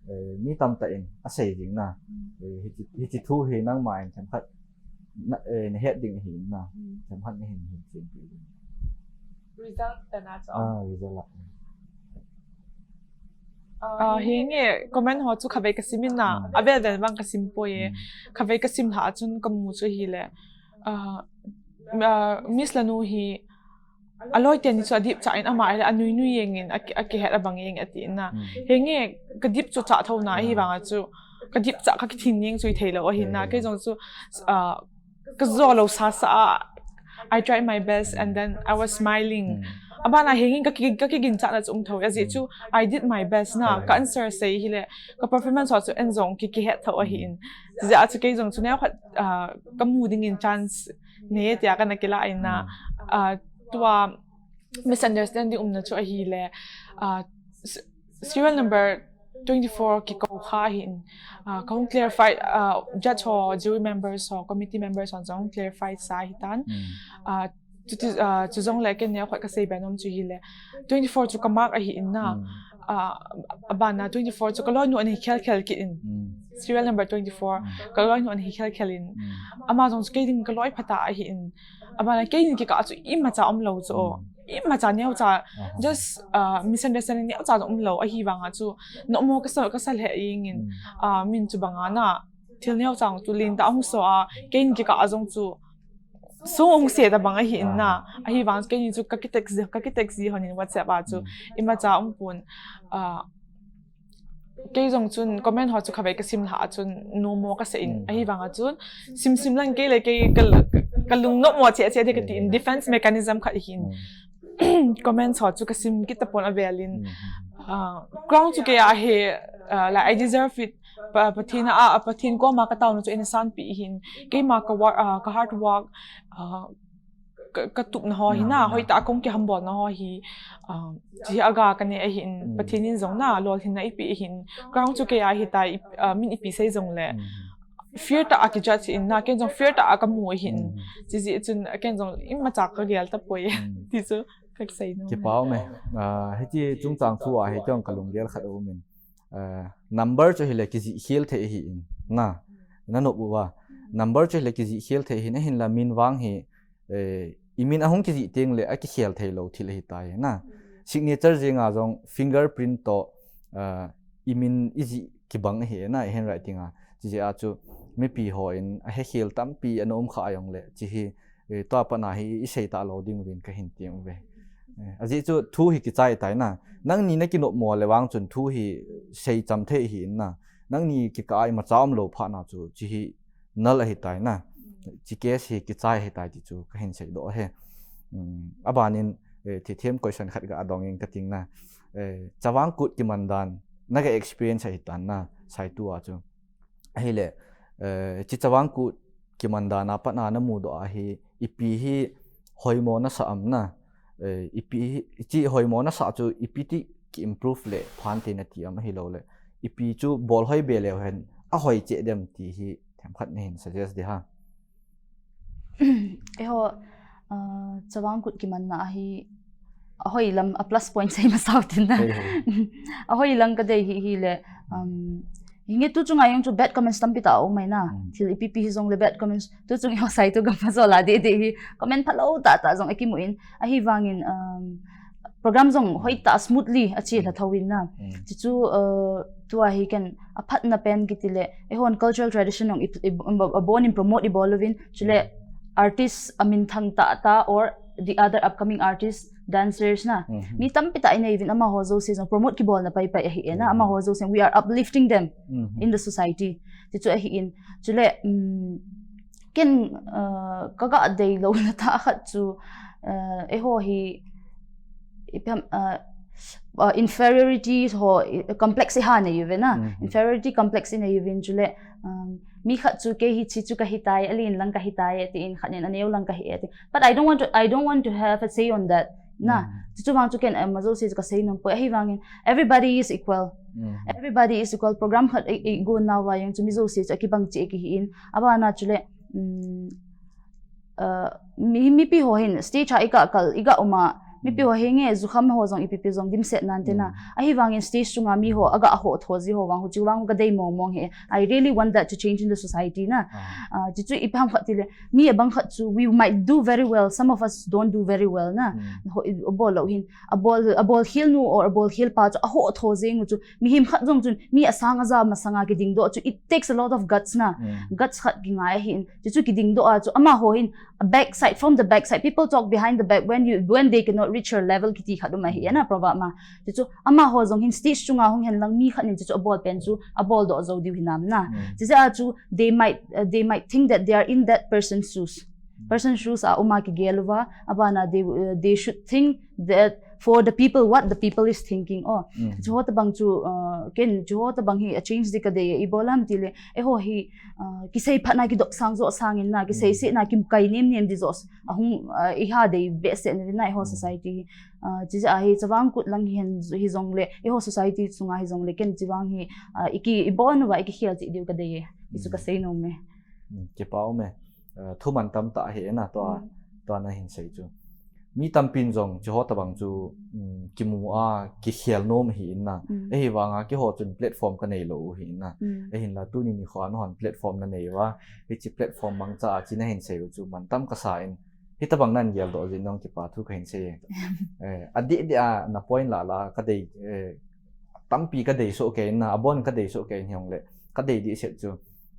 eh, mi tamtah in asei jing na. Eh, hiche, hiche thu hi nangma in themkhat na, eh, nahet ding ahi na. Themkhat nahin, hin chen pi ding. Result tana chu. Ah, result la. Ah, hinge comment ho chu khatvei kasim in na, avel vel vang kasim poi e. Khatvei kasim lha a chun kamu chu hile, ah, ah, Miss Lanu hi aloi teni chu adip cha in ama le anui nui jeng in aki, akihet abang jeng ati na. Hinge kadip chu cha thou na ahivang a chu kadip cha kakithin jeng chu ithei lou ahi na. Kei jong chu, ah, kajo lou sasa a, I tried my best and then I was smiling. Abana hengin ka ki, ka kiginchat na chu um thou. Ajeh chu I did my best na, ka answer sei hile, ka performance ho chu en jong ki, kihet thou ahi in. Jeh a chu kei jong chu neokhat, ah, kamu ding in chance nei tia kana kila in na. Ah, tua misunderstanding umna chu ahile, ah, serial number twenty-four kikou kha ahin, ah, kahung clarify, ah, judge ho, jury members ho, committee members ho jong clarify sa ahitan. Ah, chuti, ah, chujongle ken neokhat kasei be nom chu hile, twenty-four chu ka mark ahi in na. Ah, abana twenty-four chu ka loinu ahin khel khel kit in. Serial number twenty-four, ka loinu ahin khel khel in. Ama jong chu kei ding ka loi phatah ahi in. Abana kei ding kikah chu imacha um lou chu. Imacha neocha, just, ah, misunderstanding neocha um lou ahivang a chu, nomo kasa, kasa lheh jeng in, ah, min chu banga na, thil neocha chu lentah hung so a, kei ding kikah a jong chu, so hung se tabang ahi in na, ahivang kei ding chu ka ki text, ka ki text ji hon in WhatsApp a chu, imacha um pon, ah, kei jong chun comment ho chu khatvei kasim lha a chun nomo kasei in, ahivang a chun, sim sim lang kei le kei ka, ka lung nomo che che de kati in, defense mechanism khat ahin. Comments ho chu kasim kit tapon avel in. Ah, crown chu kei a ahi, ah, like, I deserve it. Pa, Pathen a, a, Pathen koma ka taona chu eina sanpeh ahin. Keima ka work, ah, ka hard work, ah, ka, ka tupna ho hi na, hoitah a kong kihambol na ho hi, ah, chi aga kanei ahin, Pathen in jong na, lolhinna eipeh ahin. Crown chu kei a ahitai, ah, min ipi sei jongle. Fair tah a ki judge in na, ken jong fair tah a kamu ahin. Chijeh chun, ken jong imacha kagel tapoi. Ti chu kasei nom. Kipa um e. Ah, hiti chungchang thu a hi jong kalunggel khat aum in. Ah, number chu hile kijih khel thei ahin. Na, nanop uva. Number chu hile kijih khel thei ahin, ahinla min vang hi, eh, imin ahung kijih tengle akikhel thei lou thil ahitai na. Signature jenga jong fingerprint to, ah, imin ijih kibang ahi na, handwriting a. Chijeh a chu mipi hon ahekhel tampi ana um kha jongle, chi hi, eh, tua pat na hi isei talou ding uvin kahin tem uve. Eh, ajeh chu thu hi kichai tai na. Nangni nakinopmo le vang chun thu hi seicham thei ahi in na. Nangni kikah a imacha umlou phat na chu, chi hi null ahitai na. Chi case hi kichai ahitai ti chu kahin seidoh ahi. Um, abanin, eh, thithem question khat ga dong in kating na. Eh, chavang kut kiman dan, naga experience ahitan na, saitu a chu. Ahile, eh, chi chavang kut kiman dan a pat na namudoh a hi, ipi hi hoimo nasah am na, eh, ipi hi, chi hoimo nasah chu ipi ti ki improve le phante nati am ahilouleh. Ipi chu bolhoi be leu hen, ahoi cheh dem ti hi themkhat nahin suggest ding ham. Eiho, ah, chavang kut kimanna ahi, ahoi lam a plus point sei masau tin na. Ahoi lam kadei hi, hile, um, hinge tu chunga jong chu bad comments tampi tah aum mai na. Thil ipi pi hijongle bad comments, tu chung eiho saitu gam ma jola deh deh hi. Comment phalou tah tah jong akimu in. Ahivangin, um, program jong hoitah smoothly achelha thou in na. Chuchu, uh, tua hi ken aphatna pen kiti le, eihon cultural tradition jong i, i, abon in promote ibol uvin, chule artist aminthang tah tah or the other upcoming artist dancers na. Mhm. Mi tampi tah inei uvin amaho jouse jong promote kibolna paipai ahi e na. Mhm. Amaho jouse we are uplifting them Mhm. in the society. Ti chu ahi in. Chule, um, ken, uh, ka ga deilouna tah khat chu, uh, eiho hi, ipi ham, uh, uh, inferiority ho, i-, complex iha nei uve na. Mhm. Inferiority complex inei uvin chule, um, mi khat chu kei hiche chu kahi tai, alen lang kahi tai, tin khat nin aneo lang kahi e, ti. But I don't want to, I don't want to have a say on that. Na, Mm. chu chu vang chu ken, eh, ama jouse chu kasei nom poi. Ahivangin, everybody is equal. Mm. Everybody is equal. Program khat i, i gon nauva jong chu mi jouse chu akibang cheh kihi in. Abana chule, mm, uh, mi, mipi ho hin, stage a iga kal, iga um a, mipi Mm. ho hi nge, jukham ho jong ipi pi jong dimset nante na. Mm. Ahivangin stage chunga mi ho, aga ho tho ji ho vang, huchu vang, ka dei mong mong hi. I really want that to change in the society na. Ah. Uh, chu chu ipi ham khat tile, mi abang khat chu, we might do very well, some of us don't do very well na. Mm. Ho, i, abol lou hin, abol, abol khel nu or abol khel pa chu, aho tho jeng u chu, mihem khat jong chun, mi asang aja masanga kiding doh chu, it takes a lot of guts na. Mm. Guts khat kingai ahin, chu chu kiding doh a chu, amaho hin, a backside, from the backside, people talk behind the back when you, when they cannot reach your level, kiti khat um ahi e na, proverb ma. Chu chu, amaho jong hin stage chunga hung hen lang mi khat nin chu chu abol pen chu, abol doh jou diu hinam na. Mm. Chu chu a chu, they might, uh, they might think that they are in that person's shoes. Mm. Person's shoes a um a kigel uva, abana they, uh, they should think that for the people, what the people is thinking. Oh, Mm. chu ho tabang chu, uh, ken chu ho tabang hi a change di kadei e, ipi bol ham tile, eiho hi, uh, kisei phat na kidop sang jo sangin na, kisei Mm. se na kimkai nem nem di jo s-, ahung, uh, iha dei behseh na eiho Mm. society hi. Ah, chu chu ahi, chavang kut lang hi hen, hi jongle, eiho society chunga hi jongle, ken chuvang hi, ah, iki, ibon uva, ikikhel cheh diu kadei e. Chu chu Mm. kasei nom e. Mm, kipa um e. Ah, thu mantam tah ahi e na, tua, Mm. tua nahin sei chu. Mi tampin jong, chu ho tabang chu, mm, kimu a, kikhel nom ahi in na. Mm. Ahivanga, keiho chun platform kanei lou u ahi in na. Mm. Ahinla, tuni nikho a nahon platform nanei uva. Hiche platform mangcha a, chu nahin sei u chu, mantam kasa in. Hitabang nan gel doh jeh in jong kipa thu kahin sei e. Eh, adeh deh a na point lah lah kadei, eh, tampi kadei soh kei in na, abon kadei soh kei in hijongle, kadei deh set chu,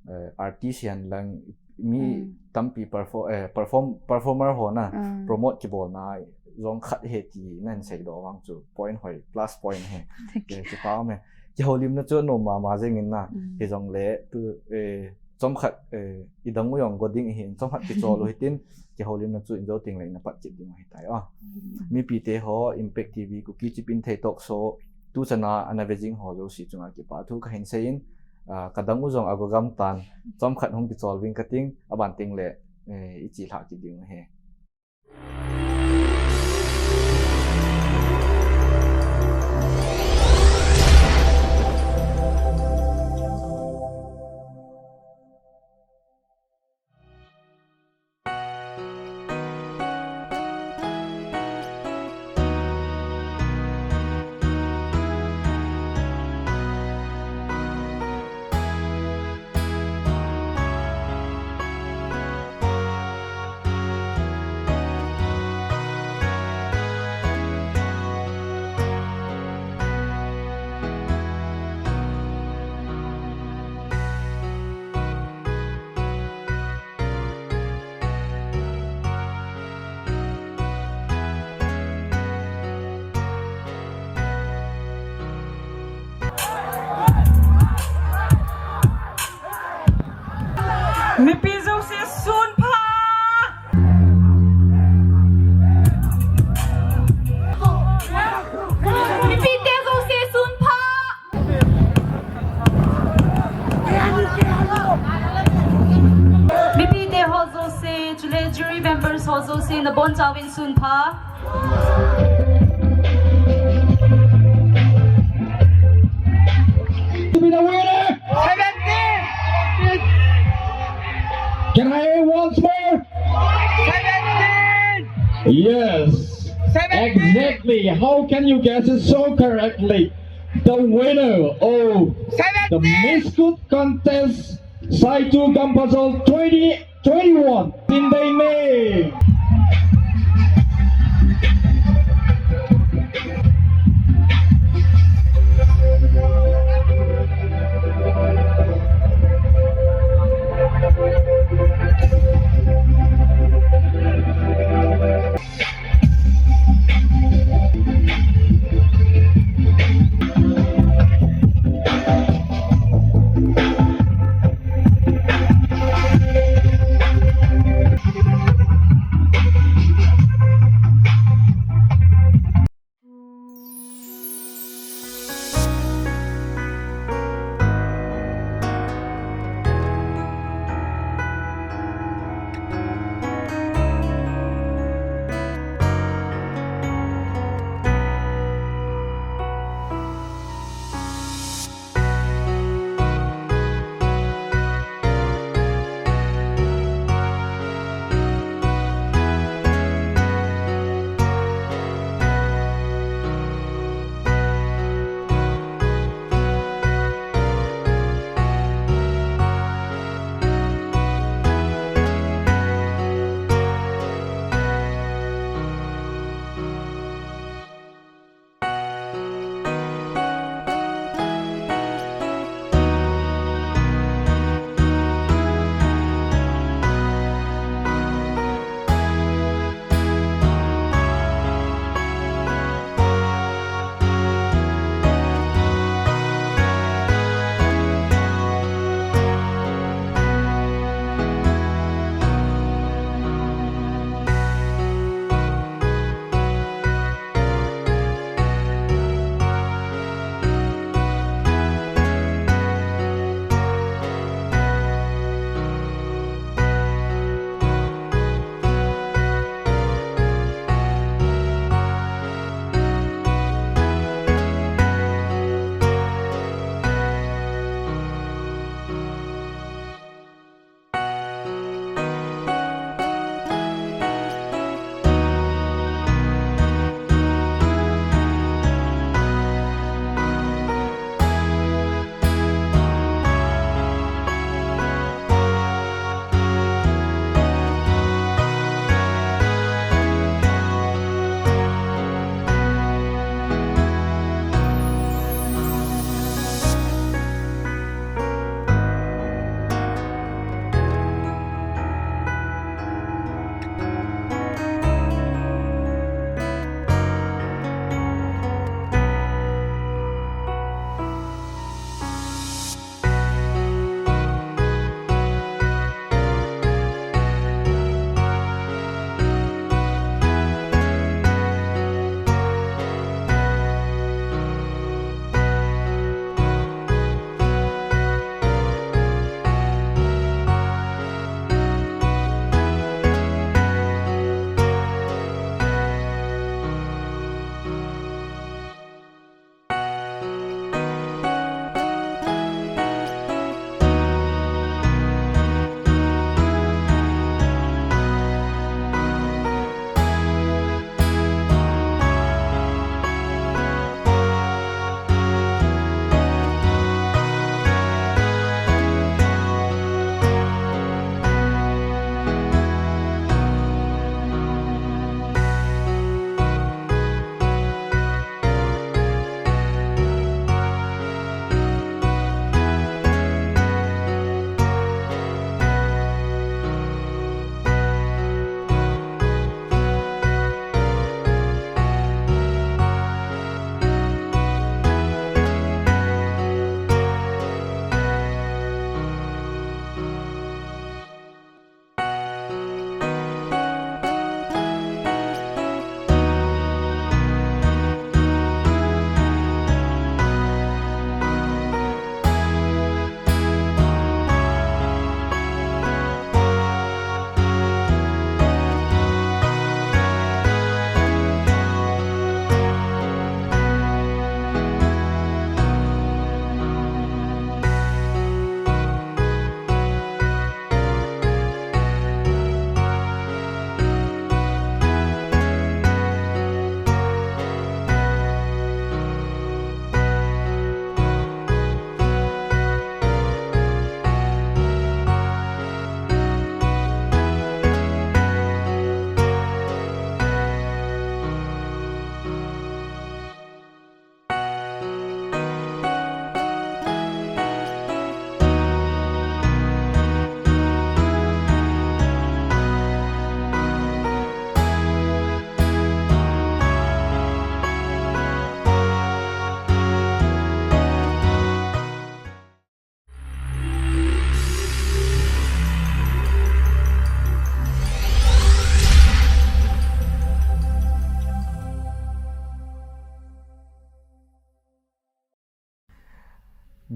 eh, artist hihen lang mi Mm. tampi perfo-, eh, perform-, performer ho na Mm. promote kibolna jong khat ahi ti nan sei doh vang chu point hoi, plus point ahi. Thank you. Eh, kipa um e. Kihoulimna chu anom mama jeng in na, Mm. hijongle tu, eh, chomkhat, eh, idang u jong go ding ahin, chomkhat kichol u hitin, kihoulimna chu in jou teng le ina pat kit ding u ahitai o. Mm. Mipite ho, Impact T V, Kuki Chip In Thei Talk Show, tuchan a ana ve jing ho jouse chunga kipa thu kahin sei in, ah, kadang u jong ago gam tan, chomkhat hung kichol ving kating, aban teng le, eh, iche lhah kit ding u ahi. Mipi jouse sun pha. Mipite jouse sun pha. Mipite ho jouse, chule jury members ho jouse, nabonchauvin sun pha. To be the winner. Seventeen. Can I hear once more? Seventeen. Yes. Seventeen. Exactly. How can you guess it so correctly? The winner of the Seventeen. Miss Good Contest, Saitu Gampasal twenty twenty-one, Tindai May.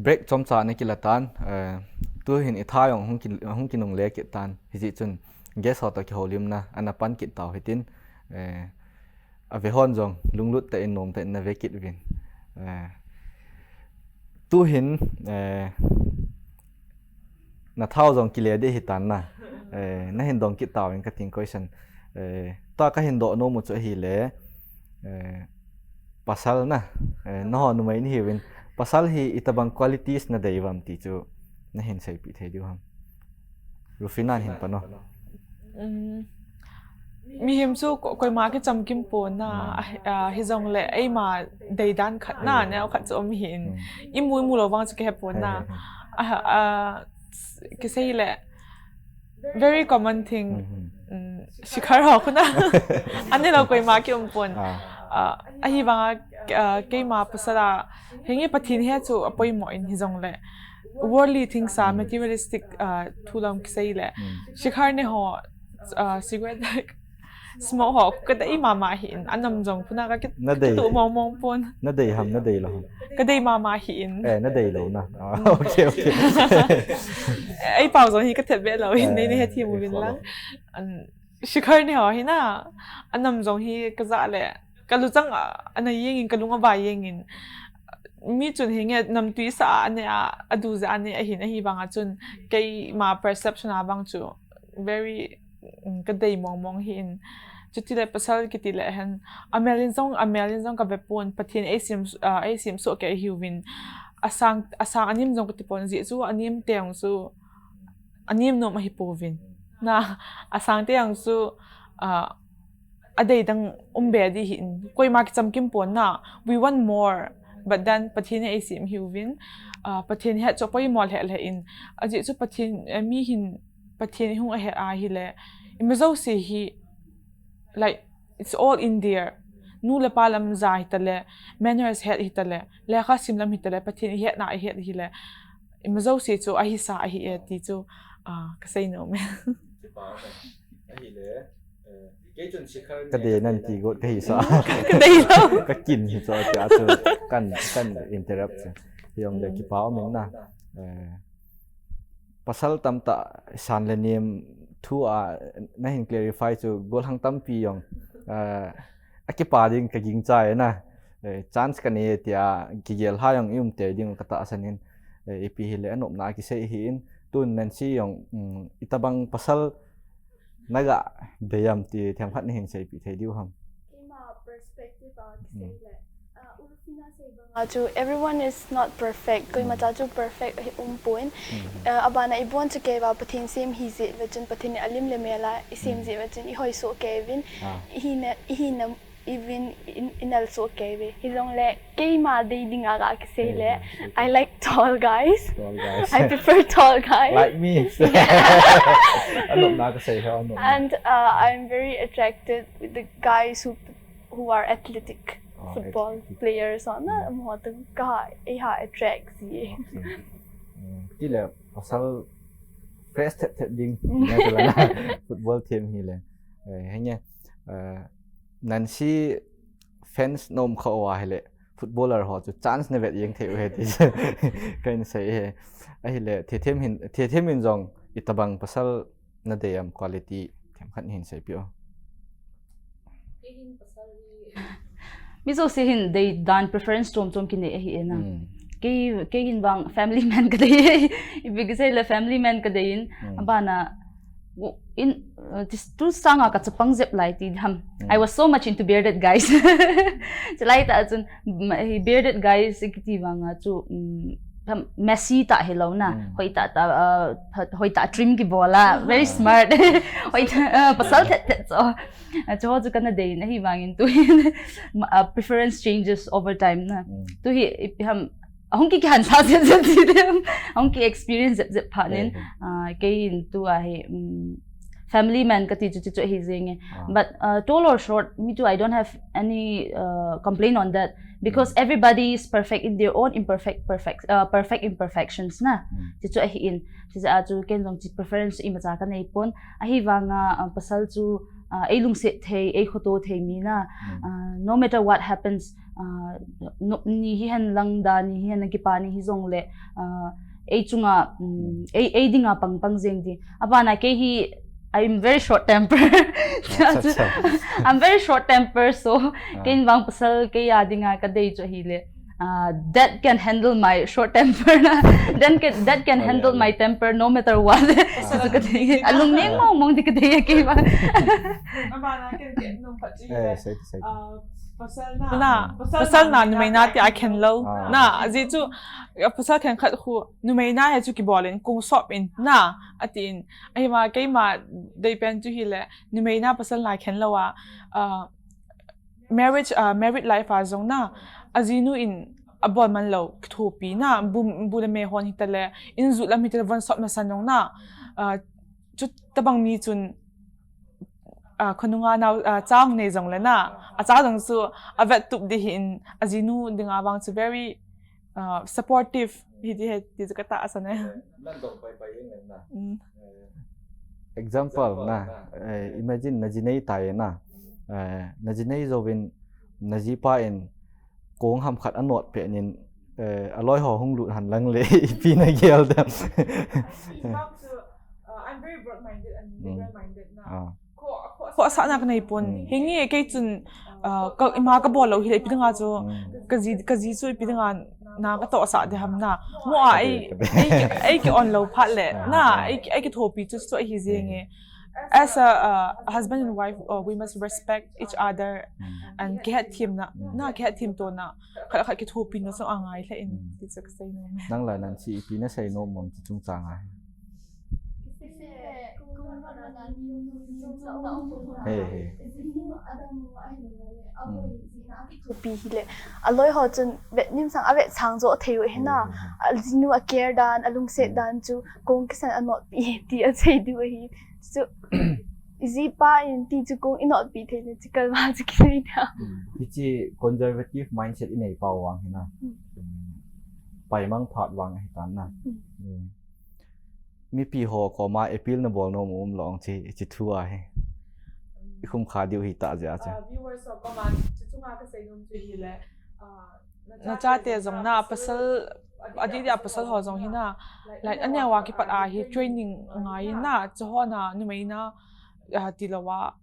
Break chomcha ana kila tan, eh, tuhin i tha jong hung ki, hung kinungle kit tan. Hijeh chun guest ho toh kihoulimna ana pan kit tau hitin, eh, ave hon jong lunglut tah in nom tah in na ve kit uvin. Eh, tuhin, eh, na thao jong kile ding ahi tan na. Eh, na hin dong kit tauvin ka ting question. Eh, tua ka hin doh nom u chu ahile, eh, pasal na, eh, nangho numei nahiuvin. Pasal hi itobang qualities na dei uvem ti chu na hin seipeh thei diu ham? Rufina hin pan o. Um, mihem chu ko-, koima kichamkim pon na, ah, ah, hijongle eima deidan khat na, neo khat chu um hin. I mu, i mu lou vang chu kihe pon na. Ah, ah, s-, kisei le, very common thing. Um, Shikhar ho khu na. Ani lou koima kium pon. Ah, ahivanga, ah, keima pasal a, hinge Pathen hi chu apoimo in hijongle worldly things a, materialistic, ah, thu lam kisei le. Shikhar ne ho, ah, cigarette smoke ho, ka dei mama hin, anam jong khu na ka kit, na dei, tu mong mong pon. Na dei ham, na dei lou ham? Ka dei mama hin. Eh, na dei lou na. Ah, okay, okay. Ei pau jong hi ka thet be lou hin, nei, nei hethem uvin lang. An, Shikhar ne ho hi na, anam jong hi ka ja le, ka luchang a, ana jeng in, ka lung ava jeng in. Mi chun hinge namtui sa a ne a, adu ja a ne ahin, ahivanga chun keima perception a vang chu very, um, ka dei mong mong hin. Chuti le pasal kiti le hen, amel in jong, amel in jong ka ve pon, Pathen ei sem, ah, ei sem soh kei ahiuvin. Asang, asang anem jong ka ti pon, jeh chu anem teng chu anem nom ahi pouvin. Na, asang teng chu, ah, adei dang um be ding hin. Koima kichamkim pon na, we want more. But then Pathen in ei sem ahiuvin. Ah, Pathen het chu apoimo lheh lheh in. Ajeh chu Pathen, eh, mi hin Pathen hung ahet ahile, ima jouse hi, like, it's all in there. Nu le pa lam ja hita le, manners het hita le, lekha sim lam hita le, Pathen ihetna ihet hile, ima jouse chu ahisa ahi e ti chu, ah, ka sei nom e. Ka dei nan ti got ka hisa. Ka dei lou. Ka kin hi chu ati a chu kan, kan interrupt chu. Hijongle kipa um in na. Eh, pasal tamtah san le nem thu a na hin clarify chu golhang tampi jong, eh, akipa ding ka gingchai na. Eh, chance ka nei tia kigel ha jong i um tei ding ka tahsan in. Eh, ipi hile anopna kisei ahin, tun Nancy jong, um, itobang pasal na ga dei am ti themkhat na hin seipeh thei diu ham? Keima perspective a kisei le, ah, Rufina sei bang a chu everyone is not perfect. Koima cha chu perfect hi um pon. Ah, abana ibon chu keiva Pathen sem hi jeh ve chun, Pathen in alim le mel a isem jeh ve chun ihoi soh kei uvin. Ihina, ihina ivin in, inal soh kei uve. Hijongle keima dei dinga ka kisei le, I like tall guys. Tall guys. I prefer tall guys. Like me. Anopna ka sei ho, anopna. And, uh, I'm very attracted with the guys who, who are athletic, football players. Ana, amaho teng ka, eiha attract ji. Okay. Ti le, pasal fresh thet thet ding. Football team hile. Eh, henge, eh, Nancy fans na um kha uva ahile, footballer ho chu chance na vet jeng thei u ahi ti kahin sei e. Ahile, Thethem hin, Thethem in jong itobang pasal na dei am, quality themkhat na hin seipeh o. Mi jouse hin deidan preference chom chom kinei ahi e na. Kei, kei hin vang family man ka dei e. Ipi kisei le family man ka dei in. Abana, in, uh, this, tu sanga ka chapang jep lai ti ham. I was so much into bearded guys. Chulai tah chun, mm, hi bearded guys kiti vanga chu, mm, tham, messy tah hilou na. Hoi tah tah, uh, hoi tah trim kibol a. Very smart. Hoi tah, uh, pasal thet thet chu. Uh, chuho chu kana dei in ahivangin tu hin, uh, preference changes over time na. Tu hi, ipi ham, ahung ki, kihan sa jep jep ti dem. Ahung ki experience jep jep phat in. Ah, kei in tua hi, mm, family man kati chu, chu, chu hi jeng e. But, uh, tall or short, me too, I don't have any, uh, complaint on that. Because everybody is perfect in their own imperfect, perfect, uh, perfect imperfections na. Chu, chu hi in. Chu, chu, ah, chu ken jong chu preference imacha ka nei pon. Ahivanga, uh, pasal chu, ah, ei lungset thei, ei khoto thei mi na. Ah, No matter what happens, uh, no, ni hi hen lang da, ni hi hen kipa ni hi jong le, uh, ei chunga, um, ei, ei dinga pang pang jeng di. Abana kei hi, I'm very short temper. Acha, acha. I'm very short temper, so kei vang pasal kei a dinga ka dei chu hi le. Uh, that can handle my short temper na. Then can, that can handle my temper no matter what. So ka dei. Alung ning mong mong di ka dei kei ba. Abana kei kei nung phat ji. Eh, say, say. Pasal na, pasal na numei na ti a khen lo. Na, aji chu pasal khen khat khu numei na he chu kibol in kung sop in na, atin. Ahima keima dei pen chu hi le numei na pasal na khen lo a, uh, marriage, uh, married life a jong na, ajinu in abol man lo kithopi na, bu, bu le me hon hi ta le, in ju lam hi ta le von sop na san jong na, uh, chu tabang mi chun, uh, khonunga nau, uh, chang nei jong le na, a cha jong chu a vet tup di hi in, ajinu dinga vang chu very, uh, supportive hi di he ti chu ka ta asa ne. Nan dong pai pai ing na. Mm. Example na, eh, imagine na jinei tai na, eh, na jinei jovin na jipa in kong ham khat anot pe nin, eh, aloi ho hung lut han lang le ipi na gel dem. I'm very broad-minded and liberal-minded na. Ko sa na ka nei pon. Hingi kei chun, uh, ka ima ka bol lo hi le ipi dinga chu, ka ji, ka ji chu ipi dinga na ka to sa de ham na. Mo a ei, ei, ei ki on lo phat le na, ei, ei ki thopi chu chu hi jeng e. As a, uh, husband and wife, uh, we must respect each other and ki het thim na, na ki het thim to na. Khat khat ki thopi na so angai le in ti chu ka sei no. Nang la nan si ipi na sei no mom ti chung chang ai. Hey, hey. Pi hi le. Aloi ho chun vet nim sang a vet sang jo thei u he na. Ajinu a care dan, a lungset dan chu kong kisan a not pi ti a sei diu hi. Chu iji pa in ti chu kong i not pi thei le chi kal ma chu ki nei ta. Hichi conservative mindset i nei pa wang hi na. Pai mang phat wang hi tan na. Mipi ho koma appeal na bol nom um long chi, chi thu a hi. I khum kha diu hi ta jia cha. Viewers ho koma chu chunga ka sei nom chu hi le. Na chate jong na pasal, adidi a pasal ho jong hi na. Like ania wa kipat a hi training ngai na, chu ho na numei na, ah, ti lo wa.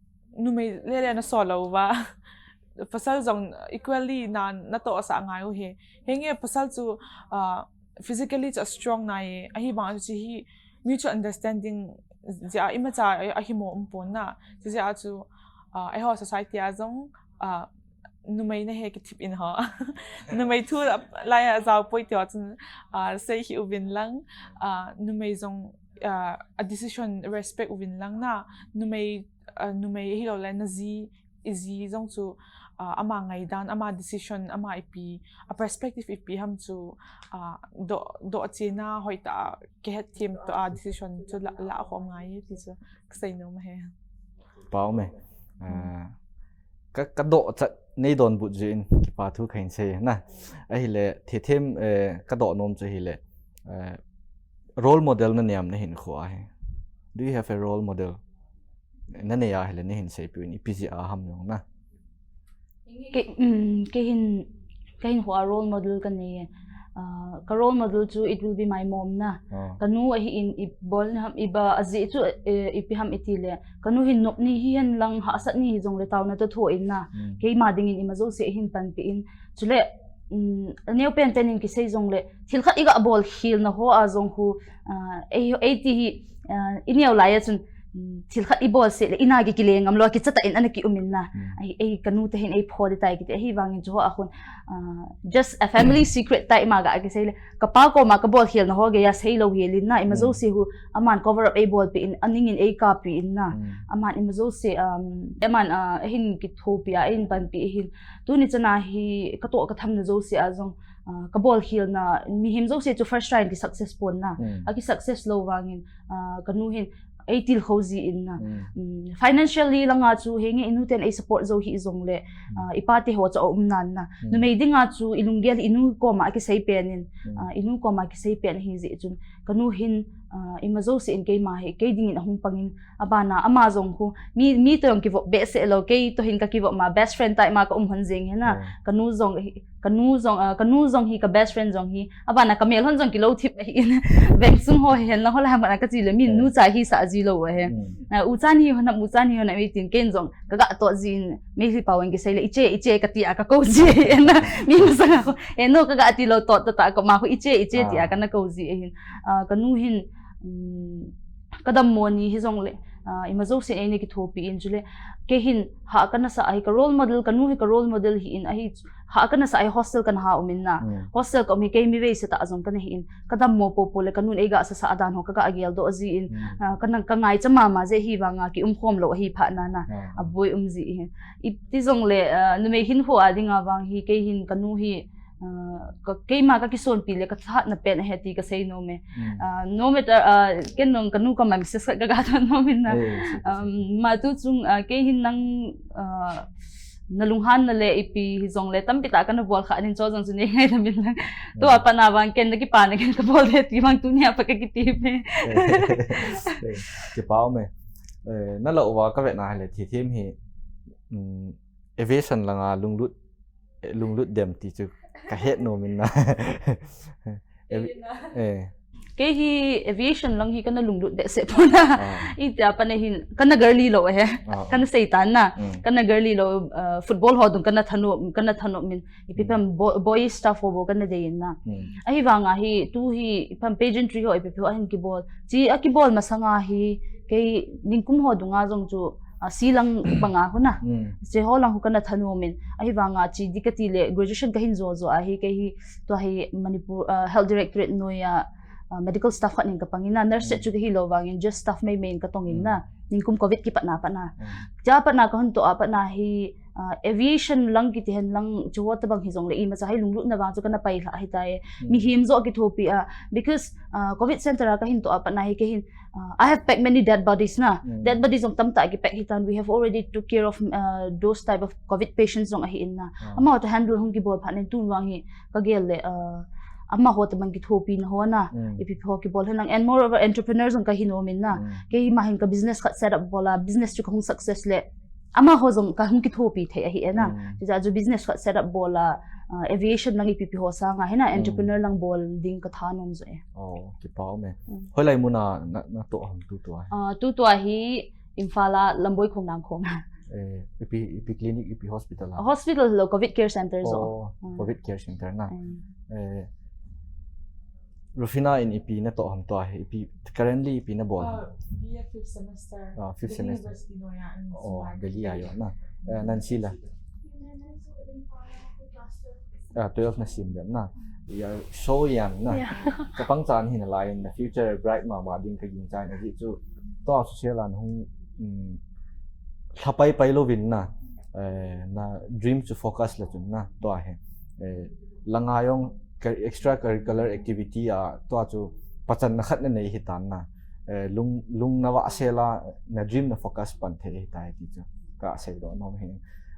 Numei le le na so lo wa. Pasal jong equally na, na to sa ngai u hi. Henge pasal chu, ah, physically chu strong na ye, ahi bang chu hi mutual understanding jia ima cha ahi mo um pon na. Jia chu, uh, eiho society a jong, uh, numei na he ki thip in ho. Numei thu lai a jao poi ti ho chun, uh, sei hi uvin lang, uh, numei jong, uh, a decision respect uvin lang na. Numei, uh, numei hi lo le na ji iji jong chu, uh, ama ngaidan, ama decision, ama ipi, a perspective ipi ham chu, uh, do, do chena hoita kihet thim to a decision chu la, la khom ngai ti chu ka sei nom he. Pau me. Uh, ka, ka do chat nei don but jin kipa thu khain sei na. Ahile the them, eh, ka do nom chu hile, eh, role model na niam na hin kho ahi. Do you have a role model? Na nei a hile na hin sei piu in ipi jia ham jong na. Kei, um, kei hin, kei hin hua role model ka nei e. Uh, ka role model chu it will be my mom na. Ka nu ahi in i bol ni ham, i ba a ji chu, eh, ipi ham i ti le. Ka nu hin nop ni hi hen lang hahsat ni hi jong le tauna to tho in na. Keima ding in ima jo se hin pan pi in. Chule, um, neo pen pen in kisei jong le. Thil khat i ga bol khil na ho a jong hu, uh, ei, ei ti hi, uh, i neo lai a chun, thil khat i bol se le, i na ki kile ngam lo, ki chata in ana ki um in na. Ei, ei, ka nu te hin ei pho di tai ki te, ahi vang in chu ho a khun, uh, just a family secret tai ma ga ki sei le, ka pa koma ka bol khel na ho ge ya sei lo hi lin na, ima jo se hu, aman cover up ei bol pi in, aning in ei ka pi in na. Aman ima jo se, um, aman, uh, hin ki tho pi a, in pan pi hin. Tuni chana hi, ka to ka tham na jo se a jong, uh, ka bol khel na, mi him jo se chu first try in ki success pon na. A ki success lo vang in, uh, ka nu hin, ei til kho ji in na. Financially langa chu henge i nu ten ei support jo hi jong le, uh, i pa te ho cha um nan na. Numei dinga chu i lunggel i nu koma ki sei pen in, uh, i nu koma ki sei pen hi ji chun ka nu hin, Ah, ima jouse in keima hi, kei dingin ahung pangin, abana ama jong khu, mi, mi toh jong kivop behseh lou, kei toh hin kakivop ma, best friend tah ima ka um hon jeng hi na, Hmm. kanu jong, kanu jong, ah, kanu jong hi ka best friend jong hi, abana kamel hon jong kilou thip ahi in, veng sung ho hi hen lang ho la mana kachi le, mi Hmm. nu cha hi sa ji lou ahi. Hmm. Ah, u chan hi hon, u chan hi hon, mi tin ken jong, kaga toh jin, mi hi pau in kisei le, iche, iche kati a kakou ji ahi na, mi masanga ko, eh, no kaga ti lou toh, ta, ta, ko ma ko iche, iche ti a Ah. kana kou ji ahi. Ah, kanu hin, um, kadammo ni hi jong le, ah, ima jouse in eini kithopi in chule, kei hin ha kana sa ahi ka role model, kanu hi ka role model hi in ahi, ha kana sa ahi hostel kana ha um in na. Hmm. Hostel ka um hi kei mi veise tah jong kana hi in, kadammo popo le kanun eiga sa sa dan ho kaga gel doh ji in, Hmm. ah, kana ka ngaicha mama ji hi vanga ki um khom lou ahi pha na na. Ah. Aboi um ji hi. Iti jong le, ah, numei hin ho a dinga vang hi kei hin kanu hi, ah, ka, keima ka kisonpi le ka thahatna pen ahi ti kasei nom e. Hmm. Ah, no matter, ah, ken jong kanu kama message khat kaga thot nom in na. Eh, si, si. Um, ma tu chung, ah, kei hin nang, ah, na lunghan na le ipi hi jong le tampi tah kana bol kha nin cho jong chu nei ngai ta min lang. Tu Hmm. a pat na vang ken na kipa na ken kabol le ti vang tuni a pat kakiti pe. Eh, eh, kipa um e. Eh, na lou va ka vet na hile thi them hi, um, aviation langa lunglut, eh, lunglut dem ti chu kahet nom in na. Avi-, eh. Kei hi aviation lang hi kana lunglut behseh pon na. Ah. Iti a pat na hin kana girly lou ahi. Ah. Kana seitan na. Hmm. Kana girly lou, ah, football ho dung kana thanom, kana thanom in. Ipi Hmm. pam bo-, boy stuff ho bou kana dei in na. Hmm. Ahi vanga hi, tu hi, ipi pam pageantry ho, ipi pi ho ahin kibol. Chi a kibol masanga hi, kei ningkum ho dunga jong chu, ah, si lang banga khu na. Hmm. Chi ho lang khu kana thanom in. Ahi vanga chi di kati le, graduation kahin jo jo ahi, kei hi, tua hi Manipur, ah, Health Directorate noi a, ah, medical staff khat nin kapang in na. Nurse Hmm. chu kahi lou vangin, just staff mei mei in katong in na. Hmm. Ningkum covid kipat na pat na. Hmm. Cha pat na kahung toh a pat na hi, ah, aviation lang kiti hen lang chu ho tabang hi jong le ima cha hai lunglut na vang chu kana pai lha hi tai. Hmm. Mihem jo kithopi a, because, ah, covid center a kahin toh a pat na hi kei hin, ah, I have packed many dead bodies na. Hmm. Dead bodies jong tamtah kipack hi tan. We have already took care of, ah, those type of covid patients jong ahi in na. Ah. Amaho toh handle hung kibol phat nin tun vang hi kagel le, ah, amaho tabang kithopi na ho na. Hmm. Ipi pi ho kibol hen lang. And moreover, entrepreneur jong kahi nom in na. Hmm. Keima hin ka business khat set up bol a, business chu kahung success le. Amaho jong kahung kithopi thei ahi e na. Hmm. Chuti a chu business khat set up bol a, ah, aviation lang ipi pi ho sanga hi na, Hmm. entrepreneur lang bol ding kathanom jo e. Oh, kipa um e. Hmm. Hoilai mun a na, natoh ham tu tua? Ah, tu tua hi Imphal a Lamboi Khongnang khong a. Eh, ipi, ipi clinic, ipi hospital a? Hospital lo, covid care center jo. Oh, hmm. Covid care center na. Hmm. Eh, Rufina in ipi natoh ham tua hi, ipi, currently ipi nabol ham? Uh, B A fifth semester. Ah, fifth semester. Delhi University noi a. Oh, Delhi a jo na. Eh, Nancy la? Ah, twelve nasim dem na. Ya, so young na. Yeah. Kapang chan hi nalai in, na future bright mama ding kaging chan, ajeh chu tua social a nahung, um, lhapai pai louvin na. Eh, na dream chu focus le chun na, tua hi. Eh, langa jong extracurricular activity a, tua chu pachanna khat nanei hitan na. Eh, lung, lung navah sel a, na dream na focus pan thei hitai ti chu kasei doh nom hi.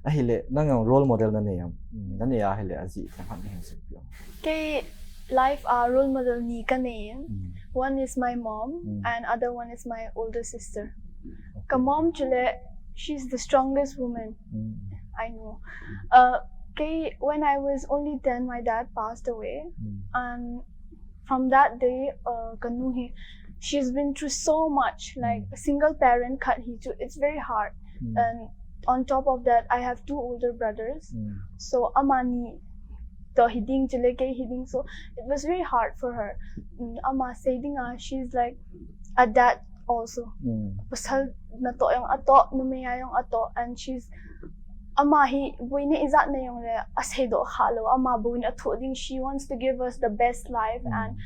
Ahile, nang jong role model nanei am, nanei ahile ajeh khat nahin seipeh am? Kei life a role model ni kanei in. Mm. One is my mom, mm, and other one is my older sister. Okay. Ka mom chule, she's the strongest woman, mm, I know. Uh, kei, when I was only ten, my dad passed away. Mm. And from that day, uh, kanu hi, she's been through so much, like, mm, a single parent khat hi chu, it's very hard. Mm. And on top of that, I have two older brothers. Mm. So, amani toh hiding chule kei hiding. So, it was very hard for her. Mm, ama sei dinga, she's like a dad also. Mm. Pasal natoh jong atoh, numei a jong atoh, and she's, ama hi boina ijat nei jongle asei doh kha lou, ama boina athoh ding, she wants to give us the best life, mm, and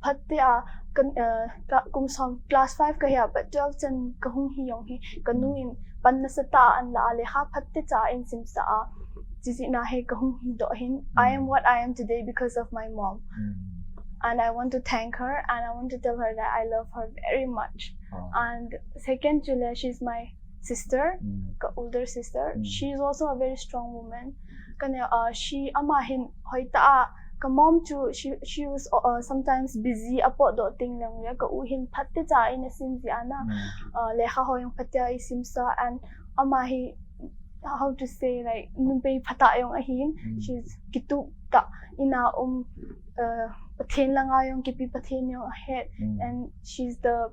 phatea, kan, uh, ka, kum som, class five kahi a pat twelve chan kahung hi jong hi, kanu in pan nasatah a anla a, lekha phatecha in simsah a, chijeh a hi kahung hi doh hin, I am, mm, what I am today because of my mom. Mm. And I want to thank her, and I want to tell her that I love her very much. Oh. And second chule, she's my sister, mm, ka older sister. Mm. She is also a very strong woman. Kane, uh, she, ama hin hoitah a, Ka mom chu, she she was uh, sometimes busy, apot doh ting lang le ka u hin phat te cha in a sim ji ana. Uh, lekha ho jong phat te a i sim sa, and ama hi, how to say, like, numei phat a jong ahin. She's kitup ta, ina um, uh, Pathen langa jong kipe, Pathen jong ahet, and she's the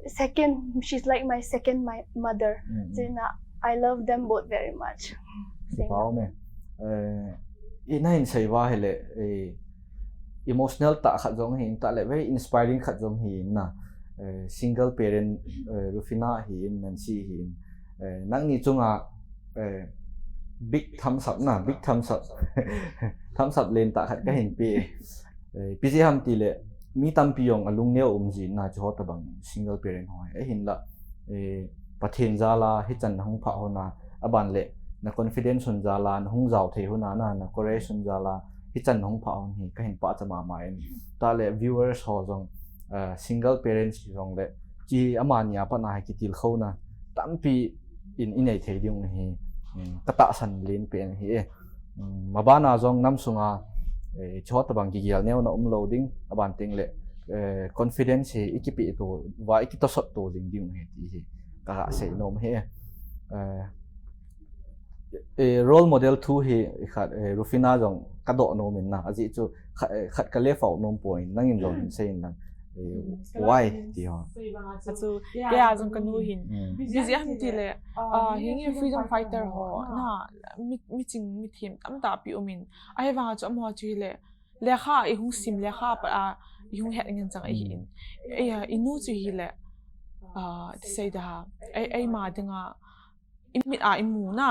second, she's like my second my mother. So ina, I love them both very much. Pau me. Eh, ina hin sei va hele, eh, emotional ta khat jong hi in ta le, very inspiring khat jong hi in na. Eh, single parent, eh, Rufina hi in, Nancy hi in. Eh, nangni chunga, eh, big thumbs up na, big thumbs up. Thumbs up len ta khat ka hin pe. Eh, pi ji ham ti le, mi tampi jong alung neo um ji na chu ho tabang single parent ho. Eh, hin la, eh, Pathen jala, hichan na hung pha ho na, aban le, na confidence hun jala, na hung jao thei hun na, na, na courage hun jala, hichan na hung pha hun hi, ka hin pachat mama in. Ta le viewers ho jong, eh, single parents jong le, chi amani a pat na hi kitilkhouna tampi in i nei thei ding hi, um, ka tahsan len pen hi e. Um, mabana jong nam sunga, eh, chu ho tabang kigel neo na um lo ding, aban teng le, eh, confidence hi i kipe to, va i kitosot to ding ding hi ti hi ka ga sei nom hi e. Eh, eh, role model thu hi khat, eh, Rufina jong ka doh nom in na, ajeh chu khat, eh, khat ka left out nom poi, nangin jong hin sei in lang. Eh, why ti ho. Achu, kei a jong ka nu hin. Busy ham ti le, ah, hi nge freedom fighter ho, na, mi, mi ching, mi them tamtah pi um in. Ahivang a chu amaho chu hi le, lekha i hung sim, lekha pat a i hung het ngen chang ahi in. Eh, i nu chu hi le, ah, ti sei da ha. Ei, eima dinga, i mit a i mu na,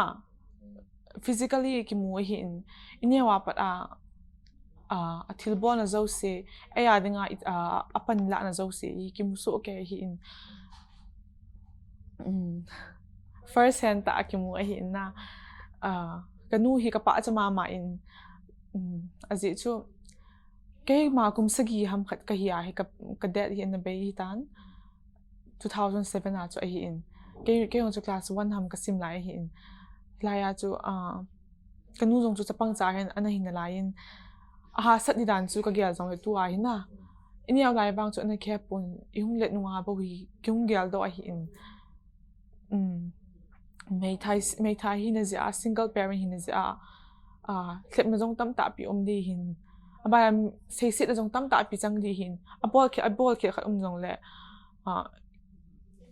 physically kimu ahi in, i neo a pat a, a, a thilbolna jouse, ei a dinga i, a, a panlahna jouse i kimu soh kei ahi in. Um, first hand ta a kimu ahi in na, a, ka nu hi ka pachat mama in, um, ajeh chu, keima kum sagi ham khat ka hi a hi ka, ka dad hi ana bei hi tan. Two thousand seven a chu ahi in. Kei, kei jong chu class one ham ka sim lai ahi in. Lai a chu, ah, ka nu jong chu chapang cha hin ana hi nalai in. A hahsat ni dan chu ka gel jong le tu a hi na. I neo lai vang chu ana khe pon, i hung let nung a bou hi, kei hung gel doh ahi in. Um, meithai, meithai hina jeh a, single parent hina jeh a, ah, lhepna jong tamtah pi um di hin. Aban, seisetna jong tamtah pi chang di hin. Abol khel, abol khel khat um jong le, ah,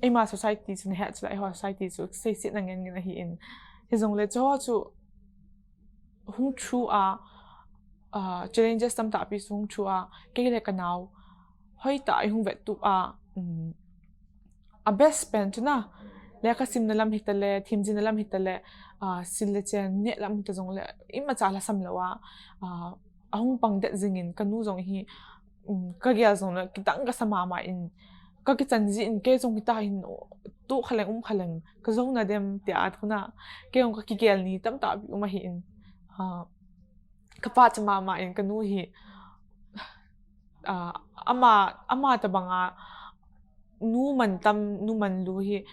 eima society chu na het chu la, eiho society chu seisetna ngen ngen ahi in. Hijongle chu ho chu hung through a, ah, challenges tamtah pi chu hung through a, kei le ka nao hoitah a i hung vettup a, um, a best pen chu na, lekha simna lam hita le, themjilna lam hita le, ah, sil le chen neh lam hita jong le, imacha lhasam lou a, ah, a hung pang det jing in ka nu jong hi, um, ka gel jong le, kidang ka sa mama in, ka kichan jin, kei jong hita hin, tu kha leng, um kha leng, ka jong na dem tia a thu na, kei jong ka kigel ni tamtah pi um ahi in, ah, ka pachat mama in ka nu hi, ah, ama, ama tabang a, nu man tam, nu man lu hi,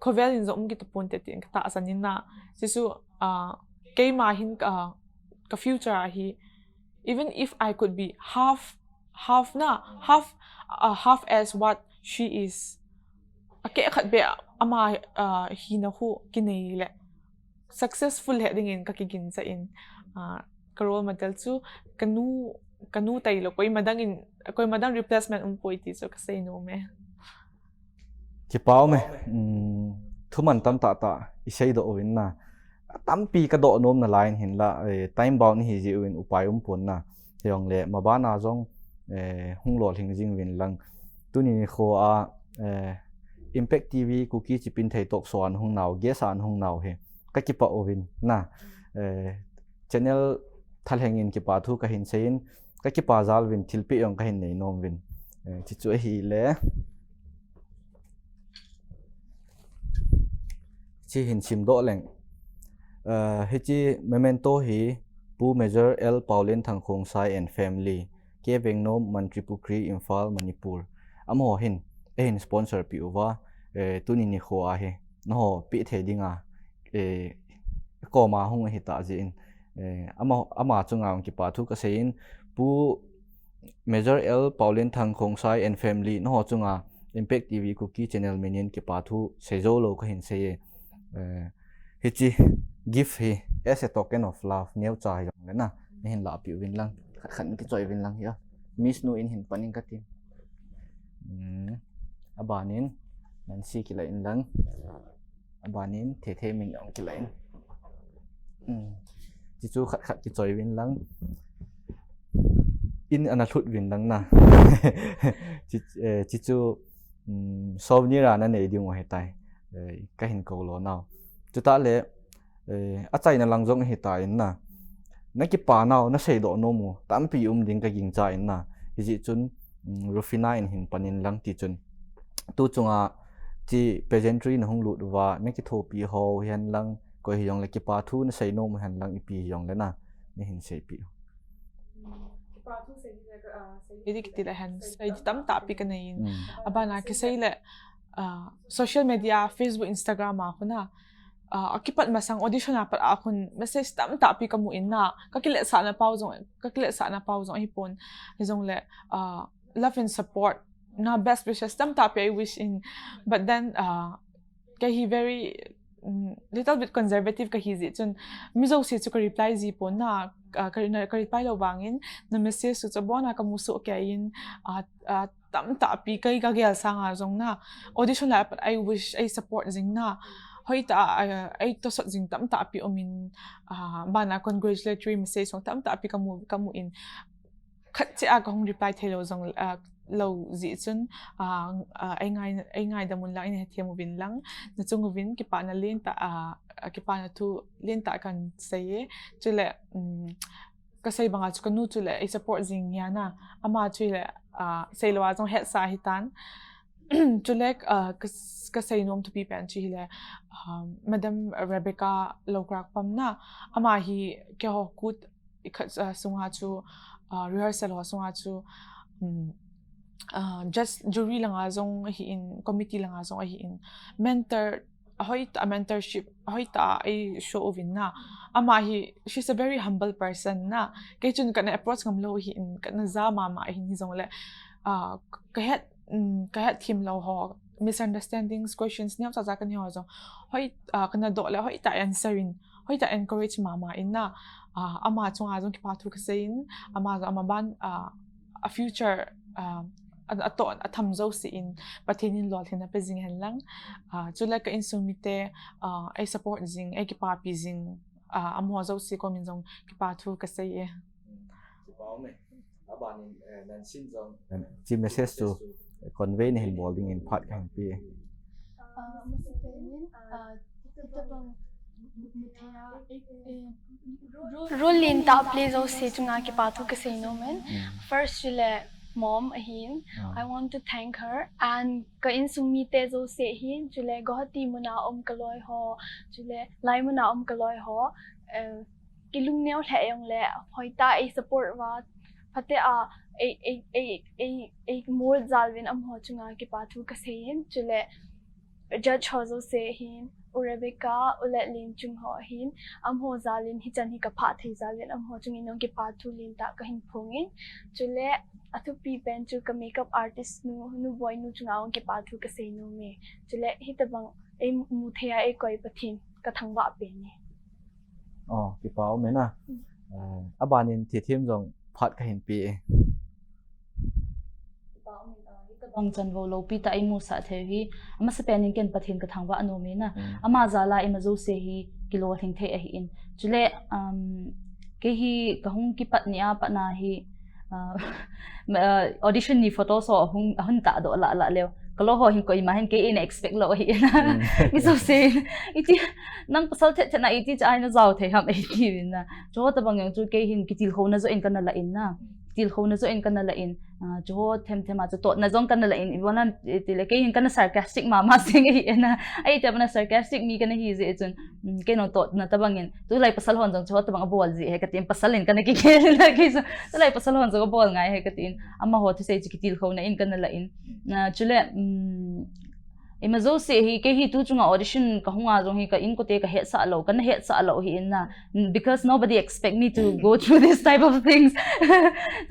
khovel in jong um kit tapon te tin ka tahsan in na. Chuchu, ah, keima hin ka, ka future a hi, even if I could be half, half na, half, ah, half as what she is. A keh khat beh ama, ah, hina khu kinei le successful he ding in ka kigin cha in, ah, ka role model chu ka nu, ka nu tailou, koima dang in, koima dang replacement um poi ti chu ka sei nom e. Kipa um e, um, thuman tamtah tah i seidoh uvin na. Tampi ka doh nom nalai in hinla, eh, time bound hi jeh uvin upai um pon na. Hijongle, mabana jong, eh, hung lolhing jing uvin lang. Tuni nikho a, eh, Impact T V Kuki Chipinthei talk show a na hung nau, guest a na hung nau hi ka kipah uvin na. Eh, channel thalheng in kipa thu ka hin sei in, ka kipah jal uvin thilpeh jong ka hin nei nom uvin. Eh, chuchu ahile. Chi hin simdoh leng. Eh, hichi memento hi Pu Major L Paolienthang Khongsai and family, K Vengnom, Mantripukhri, Imphal, Manipur. Amaho hin, eihin sponsor peh uva, eh, tuni nikho a hi, nangho peh thei dinga, eh, koma hung ahitah jeh in, Eh, ama, ama chunga hung kipa thu kasei in, Pu Major L Paolienthang Khongsai and family, naho chunga Impact T V Kuki channel min in kipa thu seijou lou kahin sei e. Eh, hiche gift hi as a token of love, neocha hijongle na, nahin lahpeh uvin lang, khat khat in kichoi uvin lang hi a. Miss nu in hin pan in kati. Hmm. Abanin, Nancy kila in lang. Abanin, Thethe min jong kila in. Hmm. Hichu khat khat kichoi uvin lang. In ana lhut uvin lang na. Chi, eh, hichu, um, souvenir a nanei diu ahitai. Eh, kahin kou lou nau. Chutah le, eh, achaina lang jong ahitai na. Nakipa nau, naseidoh nom u tampi um ding kagingcha in na. Hijeh chun, um, Rufina in hin pan in lang ti chun. Tu chunga, hiche pageantry nahung lut uva, nakithopi ho hihen lang, koi hijongle kipa thu nasei nom u hihen lang ipi hijongle na, nahin seipeh u. Kipa thu sei ding le, ah, sei ding kiti le hen, sei ding tamtah pi kanei in. Hmm. Abana kisei le, ah, social media, Facebook, Instagram a khu na, ah, akipat masang audition a pat a khun message tamtah pi kamu in na, kakiletsahna pau jong, kakiletsahna pau jong ahipon, hijongle, ah, love and support, na best wishes tamtah pi I wish in, but then, ah, kei hi very, mm, little bit conservative kahi jeh chun, mi jouse chu ka reply ji pon na, ah, ka, na, ka reply lou vangin, na message chu chabona kamu soh kei in, ah, ah, tamtah pi kei kagel sanga jong na, audition lai pat I wish, I support jing na, hoitah a, ah, I tosot jing tamtah pi um in, ah, bana congratulatory message jong tamtah pi kamu, kamu in, khat cheh a kahung reply thei lou jong, ah, lou jeh chun, ah, ah, ei ngai, ei ngaidam un lang, ei hethem uvin lang, nachung uvin kipana lentah, ah, ah, kipana thu lentah kahin sei e. Chule, um, kasei banga chu kanu chule ei support jing hi a na, ama chu hile, ah, seilou a jong hetsa ahitan. Chule, ah, ka, kasei nom thupi pen chu hile, ah, Madam Rebecca Loukrapam na, ama hi keiho kut ikhat, ah, sunga chu, ah, rehearsal ho sunga chu, um, ah, just jury langa jong ahin, committee langa jong ahin, mentor, ahoitah a mentorship, ahoitah a ei show uvin na. Ama hi, she's a very humble person na. Kei chun kana approach ngam lou ahin, kana ja mama ahin hijongle, ah, kahet, um, kahet them lou ho, misunderstandings, questions neocha cha kanei ho jong, hoi, ah, kana doh le hoitah a answer in, hoitah a encourage mama in na, ah, ama chunga jong kipa thu kasei in, ama jong ama ban, ah, a future, ah, a, atoh, atham jouse in Pathen in lolhinna pe jing hen lang. Ah, chule ka insung mite, ah, ei support jing, ei kipapi jing, ah, amaho jouse komin jong kipa thu kasei e. Kipa um e. Abanin, eh, Nancy in jong, eh, hiche message chu convey nahin bol dingin phat kahin pe e. Ah, masapen in, ah, hitobang muthei a, eh, role lentah play jouse chunga kipa thu kasei nom in. Mm. First chule mom ahin. Ah. I want to thank her and ka insung mite jouse ahin, chule Guwahati muna um kaloi ho, chule lai muna um kaloi ho, eh, kilungneo lheh jongle, hoitah a ei support uva, phatea ei, ei, ei, ei, ei mold jal uvin amaho chunga kipa thu kasei in, chule judge ho jouse ahin, U Rebecca, U Letlinchung ho ahin, amaho jal in hichan hi kaphah thei jal uvin amaho chungin jong kipa thu lentah kahin phong in, chule athupi pen chu ka makeup artist nu, Nu Boinu chunga jong kipa thu kasei nom e. Chule hitobang ei muthei a eikoi Pathen kathangvah pen e. Oh, kipa um e na. Mm. Eh, abanin Thethem jong phat kahin pe e. Kipa um e, ah, hitobang chanvo loupi tah eimusah thei u hi, amasapen in ken Pathen kathangvah nom e na. Mm. Ama jal a ima jouse hi kilolhing thei ahin. Chule, um, kei hi kahung kipat ni a pat na hi, ah, ma, ah, audition ni photo so ahung, ahung tahdoh lah lah leu, kalo ho hin koima hin kei eina expect lou ahi na. Mm. Mi jouse in, iti, nang pasal thet thet na iti cha a eina jao thei ham eiti uvin na. Chuho tobang jong chu kei hin kitilkhouna joh in kana la in na. Kitilkhouna joh in kana la in. Ah, chuho themthem a chu totna jong kana la in. Ivon a, itile kei hin kana sarcastic mama jeng ahi na. Ahitah a sarcastic mi kana hi jeh chun, mm, kei jong totna tobang in, tulai pasal hon jong chuho tobang abol ji ahi katin, pasal in kana kikhel in na kei jong. Tulai pasal hon jong abol ngai ahi katin. Amaho thusei chu kitilkhouna in kana la in. Ah, chule, mm, Ima jouse hi, kei hi tu chunga audition kahunga jong hi ka inkote kahetsah lou, kana hetsah lou hi in na. Because nobody expect me to go through this type of things.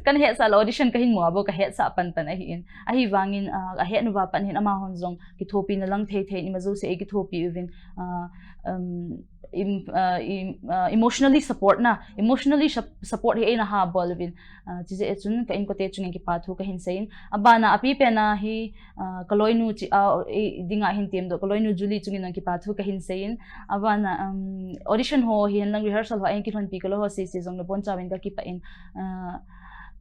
Kana hetsah lou, audition kahin mu a bou kahetsah pan pan ahi in. Ahivangin, ah, ahet nauva pat hin amahon jong kithopina lang thei thei in ima jouse eikithopi uvin, ah, um, im, ah, im, ah, emotionally support na, emotionally sup-, support hi eina ha bol uvin. Ah, chijeh chun ka inkote chungin kipa thu kahin seiyin. Abana apipen a hi, ah, ka loinu chi, ah, ei dinga hin temdoh, ka loinu Julie chungin jong kipa thu kahin seiyin. Abana, um, audition ho hihen lang rehearsal ho a eikilhonpi kalou ho sese jong nabonchauvin kakipah in. Ah,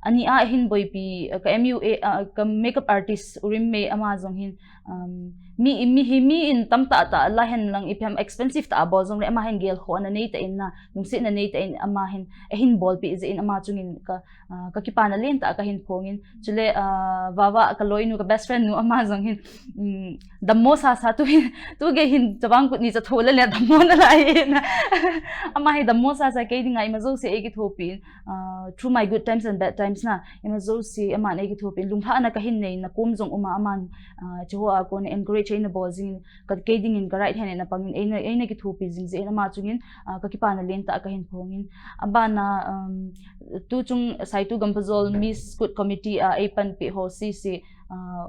ani a hin boipi, ah, ka M U A, ah, ka makeup artist Urim May ama jong hin, um, mi, mi hi mi in tamtah tah la hen lang ipi ham expensive tah a bol jongle ama hin gelkhoh ana neitah in na, lungsetna neitah in ama hin, ahin bolpeh jeh in ama chungin ka, ah, kakipana lentah kahin phongin. Chule, ah, Vava ka loinu ka best friend nu ama jong hin, um, dammo sasa tu hin, tu gei hin chavang kut ni cha tho le le dammo nalai in na. Ama hi dammo sasa kei dinga ima jouse eikithopi in, ah, through my good times and bad times na, ima jouse aman eikithopi in, lunglhahna kahin nei na kom jong uma aman, ah, chiho a kon encourage eina bol jingin, ka, kei dingin ka right hand eina pangin, eina, eina kithopi jing jeh in ama chungin, ah, kakipana lentah kahin phongin. Abana, um, tu chung Saitu Gamphajol Miss Kut Committee a eipanpeh ho sese, ah,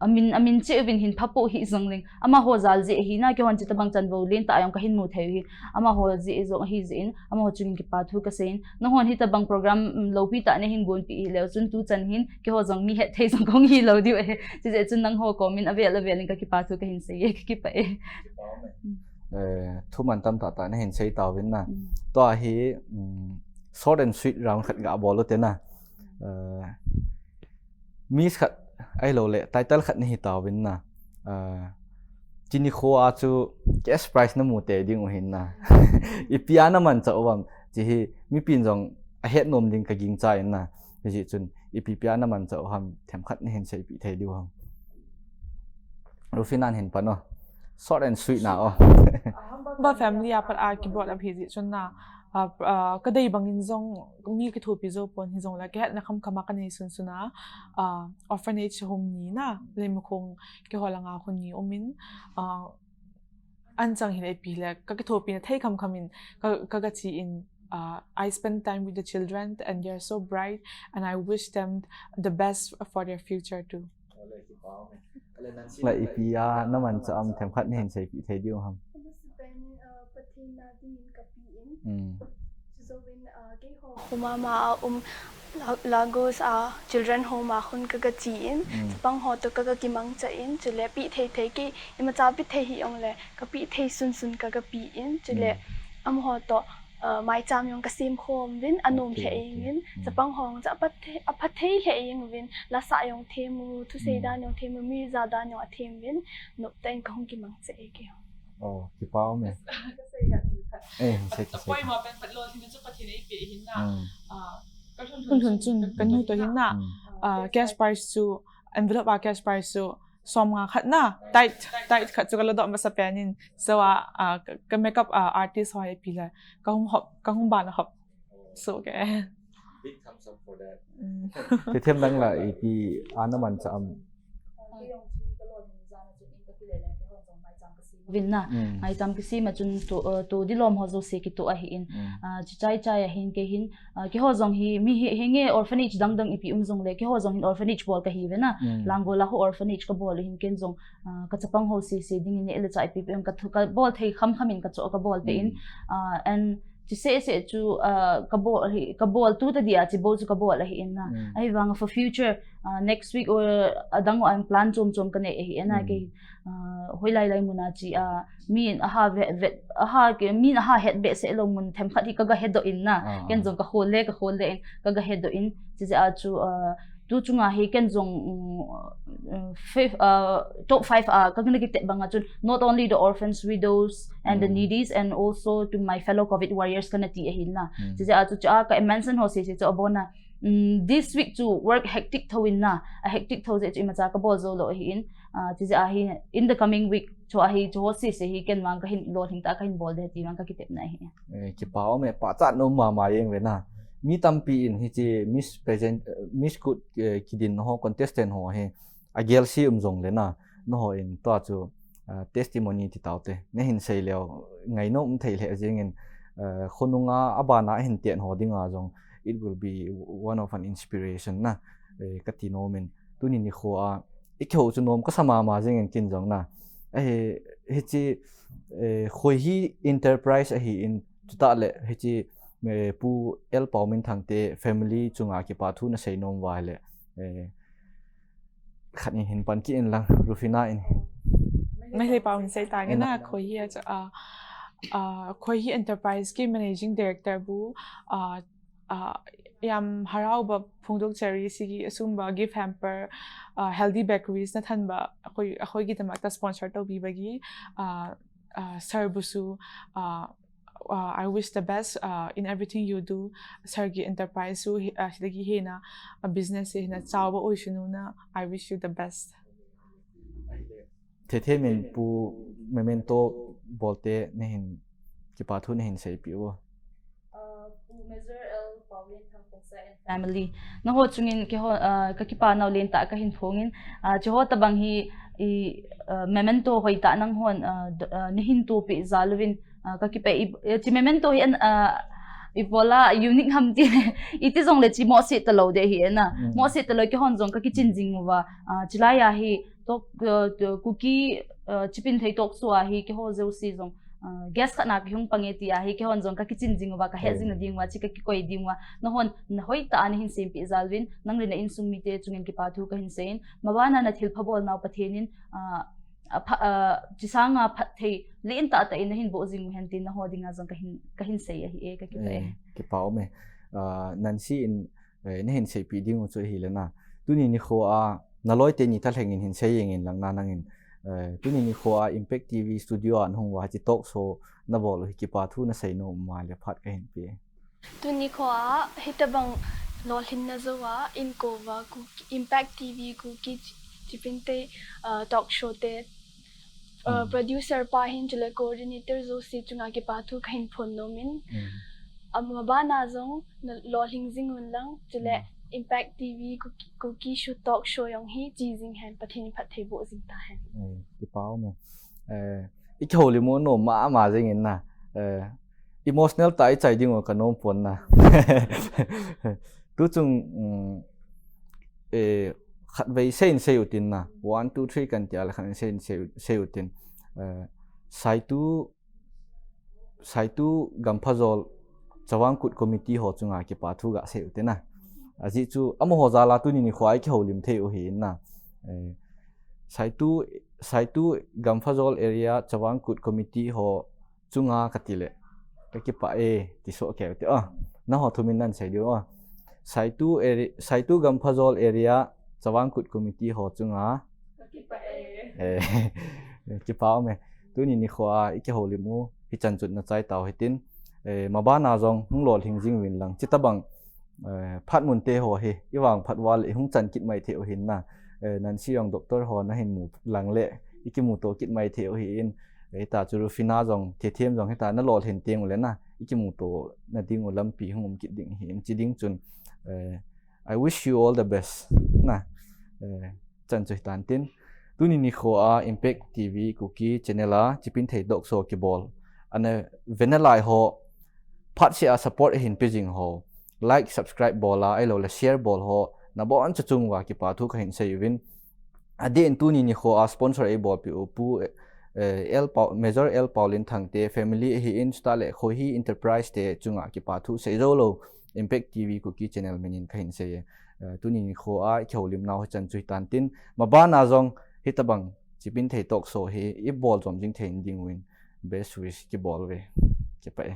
amin, amin cheh uvin hin phapoh hih jongleng. Amaho jal jeh ahi na, keihon chutobang chanvou lentah a jong kahin mu thei u hi. Amaho jeh jong ahi jeh in, amaho chungin kipa thu kaseiyin. Nahon hitobang program, um, loupi tah nahin gonpeh hileu chun tuchan hin, keiho jong mi hetthei jong kahung hilou diu ahi. Chijeh chun nangho komin avel avel in kakipa thu kahin seiye, kakipah e. Eh, thuman tamtah tah nahin sei tauvin na. Mm. Tua hi, mm, short and sweet round khat gabol u te na. Eh, Miss khat ahilouleh title khat nahi tauvin na. Eh, chuni kho a chu cash prize namu tei ding u hin na. Ipi a namanchah uvam, chi hi mipin jong ahet nom ding kagingcha in na. Hijeh chun ipi ipi a namanchah u ham, themkhat nahin seipeh thei diu ham. Rufina in hin pan o. Short and sweet na o. Ba family a pat a kibrought up hijeh chun na, ah, ah, kadei bangin jong mi kithopi jou pon hijongle kahetna khamkham a kanei sunsun a, ah, orphanage home ni na, Leimakhong keiho langa home ni umin, ah, anchang hile ipi hile kakithopina thei khamkham in ka, ka, kache in, ah, I spend time with the children and they are so bright and I wish them the best for their future too. La ipi a namanchah am, themkhat nahin seipeh thei diu ham. Pathen na dingin kapi in. Mm. Chujouvin, ah, keiho Humama a um La-, Lagos a children home a khun ka, kache in. Mm. Chapang ho toh ka, kakimangcha in. Chule peh thei thei kei, imacha peh thei hijongle kapeh thei sunsun ka, kape in. Chule, mm, amaho toh, ah, maicham jong kasem khom uvin, anom lheh jeng in. Mm. Chapang ho jong chu apha thei, apha thei lheh jeng uvin, lasah jong them u, thusei dan jong them u, mi ja dan jong athem uvin, noptah in kahung kimangcha e kei. Oh, kipa um e. Kasei khat. Eh, sei, kasei. Poimo pen phat lolhinna chu Pathen in eipeh ahin na. Mm. Ah, kalhun lhun chun kanu toh hin na. Mm. Ah, cash prize chu, envelope a cash prize chu som nga khat na, tight, tight khat chu kaladoh masa pen in. So, ah, ah, ka, ka makeup, ah, artist ho hi ipi le, kahung hop, kahung ban hop. So, okay. Big thumbs up for that. Mm. Thithem nang la ipi a namanchah am. Uvin na, mm, maicham kisem a chun to, uh, to dilom ho jouse kitoh ahin. Mm. Uh, chuchai chai ahin kei hin, uh, keiho jong hi, mi hi, hinge orphanage dang dang ipi um jongle, keiho jong hin orphanage bol kahi uve na. Mm. Langol a ho orphanage kabol u hin ken jong, uh, kachapang ho sese dingin neh le chah ipi ipi um kathu, kabol thei kham kham in kachoh kabol peh in. Mm. Uh, and Chuseh seh chu, ah, kabol hi, kabol tu tadi a, chibou chu kabol ahi in na. Mm. Ahivang for future, ah, next week or adang a plan chom chom kanei ahi in na, mm, kei, ah, hoilai lai mun a chi a, min aha vet, vet, aha ke, min aha het behseh lou mun themkhat hi kaga hedoh in na. Ah, ken jong kakhol le, kakhol le in, kaga hedoh in. Chijeh a chu, ah, Tu chunga hi ken jong, um, uh, fifth, uh, top five a kana kitep banga chun, not only the orphans, widows, and the, mm, needies, and also to my fellow COVID warriors kana ti ahin na. Mm. Chijeh a chu, chu a ka mention ho sese chu abon a, um, this week chu work hectic tho in na, a hectic tho jeh chu imacha kabol jou lou ahin, uh, chijeh a hi, in the coming week, Chu ahi, chu ho sese hi ken vang kahin lolhing tah a kahin bol ding ti vang kakitepna ahi. Eh, kipa um e, pachat nom mama jeng ve na. Mi tampi in hiche Miss present, eh, Miss Kut, eh, kidin ho contestant ho hi agelse um jongle na. Nangho in tua chu uh, testimony ti taute. Nahin sei leo, ngainom thei lheh jingin, uh, khonunga abana ahin ten ho dinga jong, it will be one of an inspiration na, eh, kati nomin. Tuni nikho a, ikihou chu nom kasa mama jingin kin jong na. Eh, hichi, eh, Khoihi Enterprise ahin, chutah le, hichi, eh, Pu L Paominthang te family chunga kipa thu nasei nom uva le, eh, khat in hin pan kit in lang, Rufina in. Meitei pao hin sei tange na, Khoihi a chu, ah, ah, Khoihi Enterprise ki Managing Director bu, ah, ah, ꯌꯥꯝ ꯍꯔꯥꯎꯕ ꯐꯣꯡꯗꯣꯛꯆꯔꯤ꯫ ꯁꯤꯒꯤ ꯑꯁꯨꯝꯕ gift hamper, ꯑ, Healthy Bakeries ꯅ ꯊꯟꯕ ꯑꯩꯈꯣꯏ, ꯑꯩꯈꯣꯏꯒꯤꯗꯃꯛꯇ sponsor ꯇꯧꯕꯤꯕꯒꯤ, ꯑ, ꯑ, sir ꯕꯨꯁꯨ, ꯑ, ꯑ, I wish the best, uh, in everything you do꯫ Sir ꯒꯤ enterprise ꯁꯨ ꯍꯦ-, ꯑ, ꯁꯤꯗꯒꯤ ꯍꯦꯟꯅ, ꯑ, business ꯁꯦ ꯍꯦꯟꯅ ꯆꯥꯎꯕ ꯑꯣꯏꯁꯅꯨꯅ, I wish you the best꯫ Thethe min Pu Memento Bolte nahin kipa thu nahin seipeh u. Uh, Pu Major L Paominthang Khongsai and family. Naho chungin keiho, uh, kakipa nau lentah kahin phongin, uh, chiho tabang hi, i, uh, memento hoitah nanghon, uh, d-, uh, nahin tohpeh jal uvin, uh, kakipah e, i, eh, chi memento hi an, uh, ibola unique ham ti, iti jongle chi mohseh talou ding ahi na. Mm. Mohseh talou, keihon jong kakichin jing uva, uh, chulai a hi, Tok, uh, to, Kuki, uh, Chipinthei talk show a hi keiho jouse jong, uh, guest khat na kahung pang e ti a hi keihon jong kakichin jing uva, kahet jing na ding uva, chi kakikoi ding uva. Nahon, na hoitah a nahin sempeh jal uvin, nang le na insung mite chungin kipa thu kahin seiyin. Mabana na thilpha bol nau Pathen in, uh, a pha-, uh, chi sanga phatthei lentah tah in nahin boh jing uhen tin naho dinga jong kahin, kahin sei ahi e, kakipah e. Eh, kipa um e. Uh, Nancy in, eh, nahin seipeh ding u chu ahile na. Tuni nikho a, naloi teni thalheng in hin sei jeng in lang na nangin. Eh, tuni nikho a Impact T V studio a nahung uva hiche talk show nabol u hi kipa thu nasei nom uva le phat kahin pe. Tuni nikho a hitabang lolhinna jou a einkouva Kuki, Impact T V Kuki Chi-, Chipinthei, uh, talk show te, uh, producer pa hin chule coordinator jouse chunga kipa thu kahin phong nom in. Mm. Amabana jong nalolhing jing un lang, chule Impact T V Kuki, Kuki show talk show jong hi che jing hen, Pathen in phatthei boh jing tahen. Eh, kipa um e. Eh, ikihoulim u nom mama jing in na. Eh, emotional tah a ichai ding u kanom pon na. Tuchung, um, eh, khatvei seiyin sei utin na. One, two, three kan tia le khatvei seiyin sei, sei utin. Eh, Saitu, Saitu Gamphajol Chavang Kut Committee ho chunga kipa thu gasei utin na. Ajeh chu amaho jal a tuni nikho a ikihoulim thei u ahi na. Eh, Saitu, Saitu Gamphajol area Chavang Kut Committee ho chunga kati le, kakipah e, ti soh kei u te. Ah, naho thumin nan sei diu, ah. Saitu area, Saitu Gamphajol area Chavang Kut Committee ho chunga. Kakipah e. Eh, kipa um e. Tuni nikho a ikihoulim u hichan chun nachai tau hitin. Eh, mabana jong hung lolhing jing uvin lang. Chitabang, eh, phat mun te ho hi, ivang phat uva le ihung chan kit mai thei u ahin na. Eh, Nancy jong doctor ho nahin mu lang le, ikimuto kit mai thei u ahin. Eh, hita chu Rufina jong, Thethem jong hita nalolhin teng u le na, ikimuto na ding u lampi hung um kit ding ahin. Chi ding chun, eh, I wish you all the best. Na, eh, chan chu hitan tin. Tuni nikho a Impact T V Kuki channel a Chipinthei talk show kibol. Ana ve nalai ho, phatseh a support ahin pe jing ho, like, subscribe bol a, ahilou le share bol ho, nabon chauva kipa thu kahin sei uvin. Adeh in tuni nikho a sponsor eibolpeh u Pu, eh, L Pau-, Major L Paolinthang te family ahin, chutah le Khoihi Enterprise te chunga kipa thu sei jou lou, Impact T V Kuki channel min in kahin sei e. Eh, tuni nikho a ikihoulim nau hichan chu hitan tin, mabana jong hitabang Chipinthei talk show hi ibol jom jing thei ding uvin best wish kibol uve. Kipah e.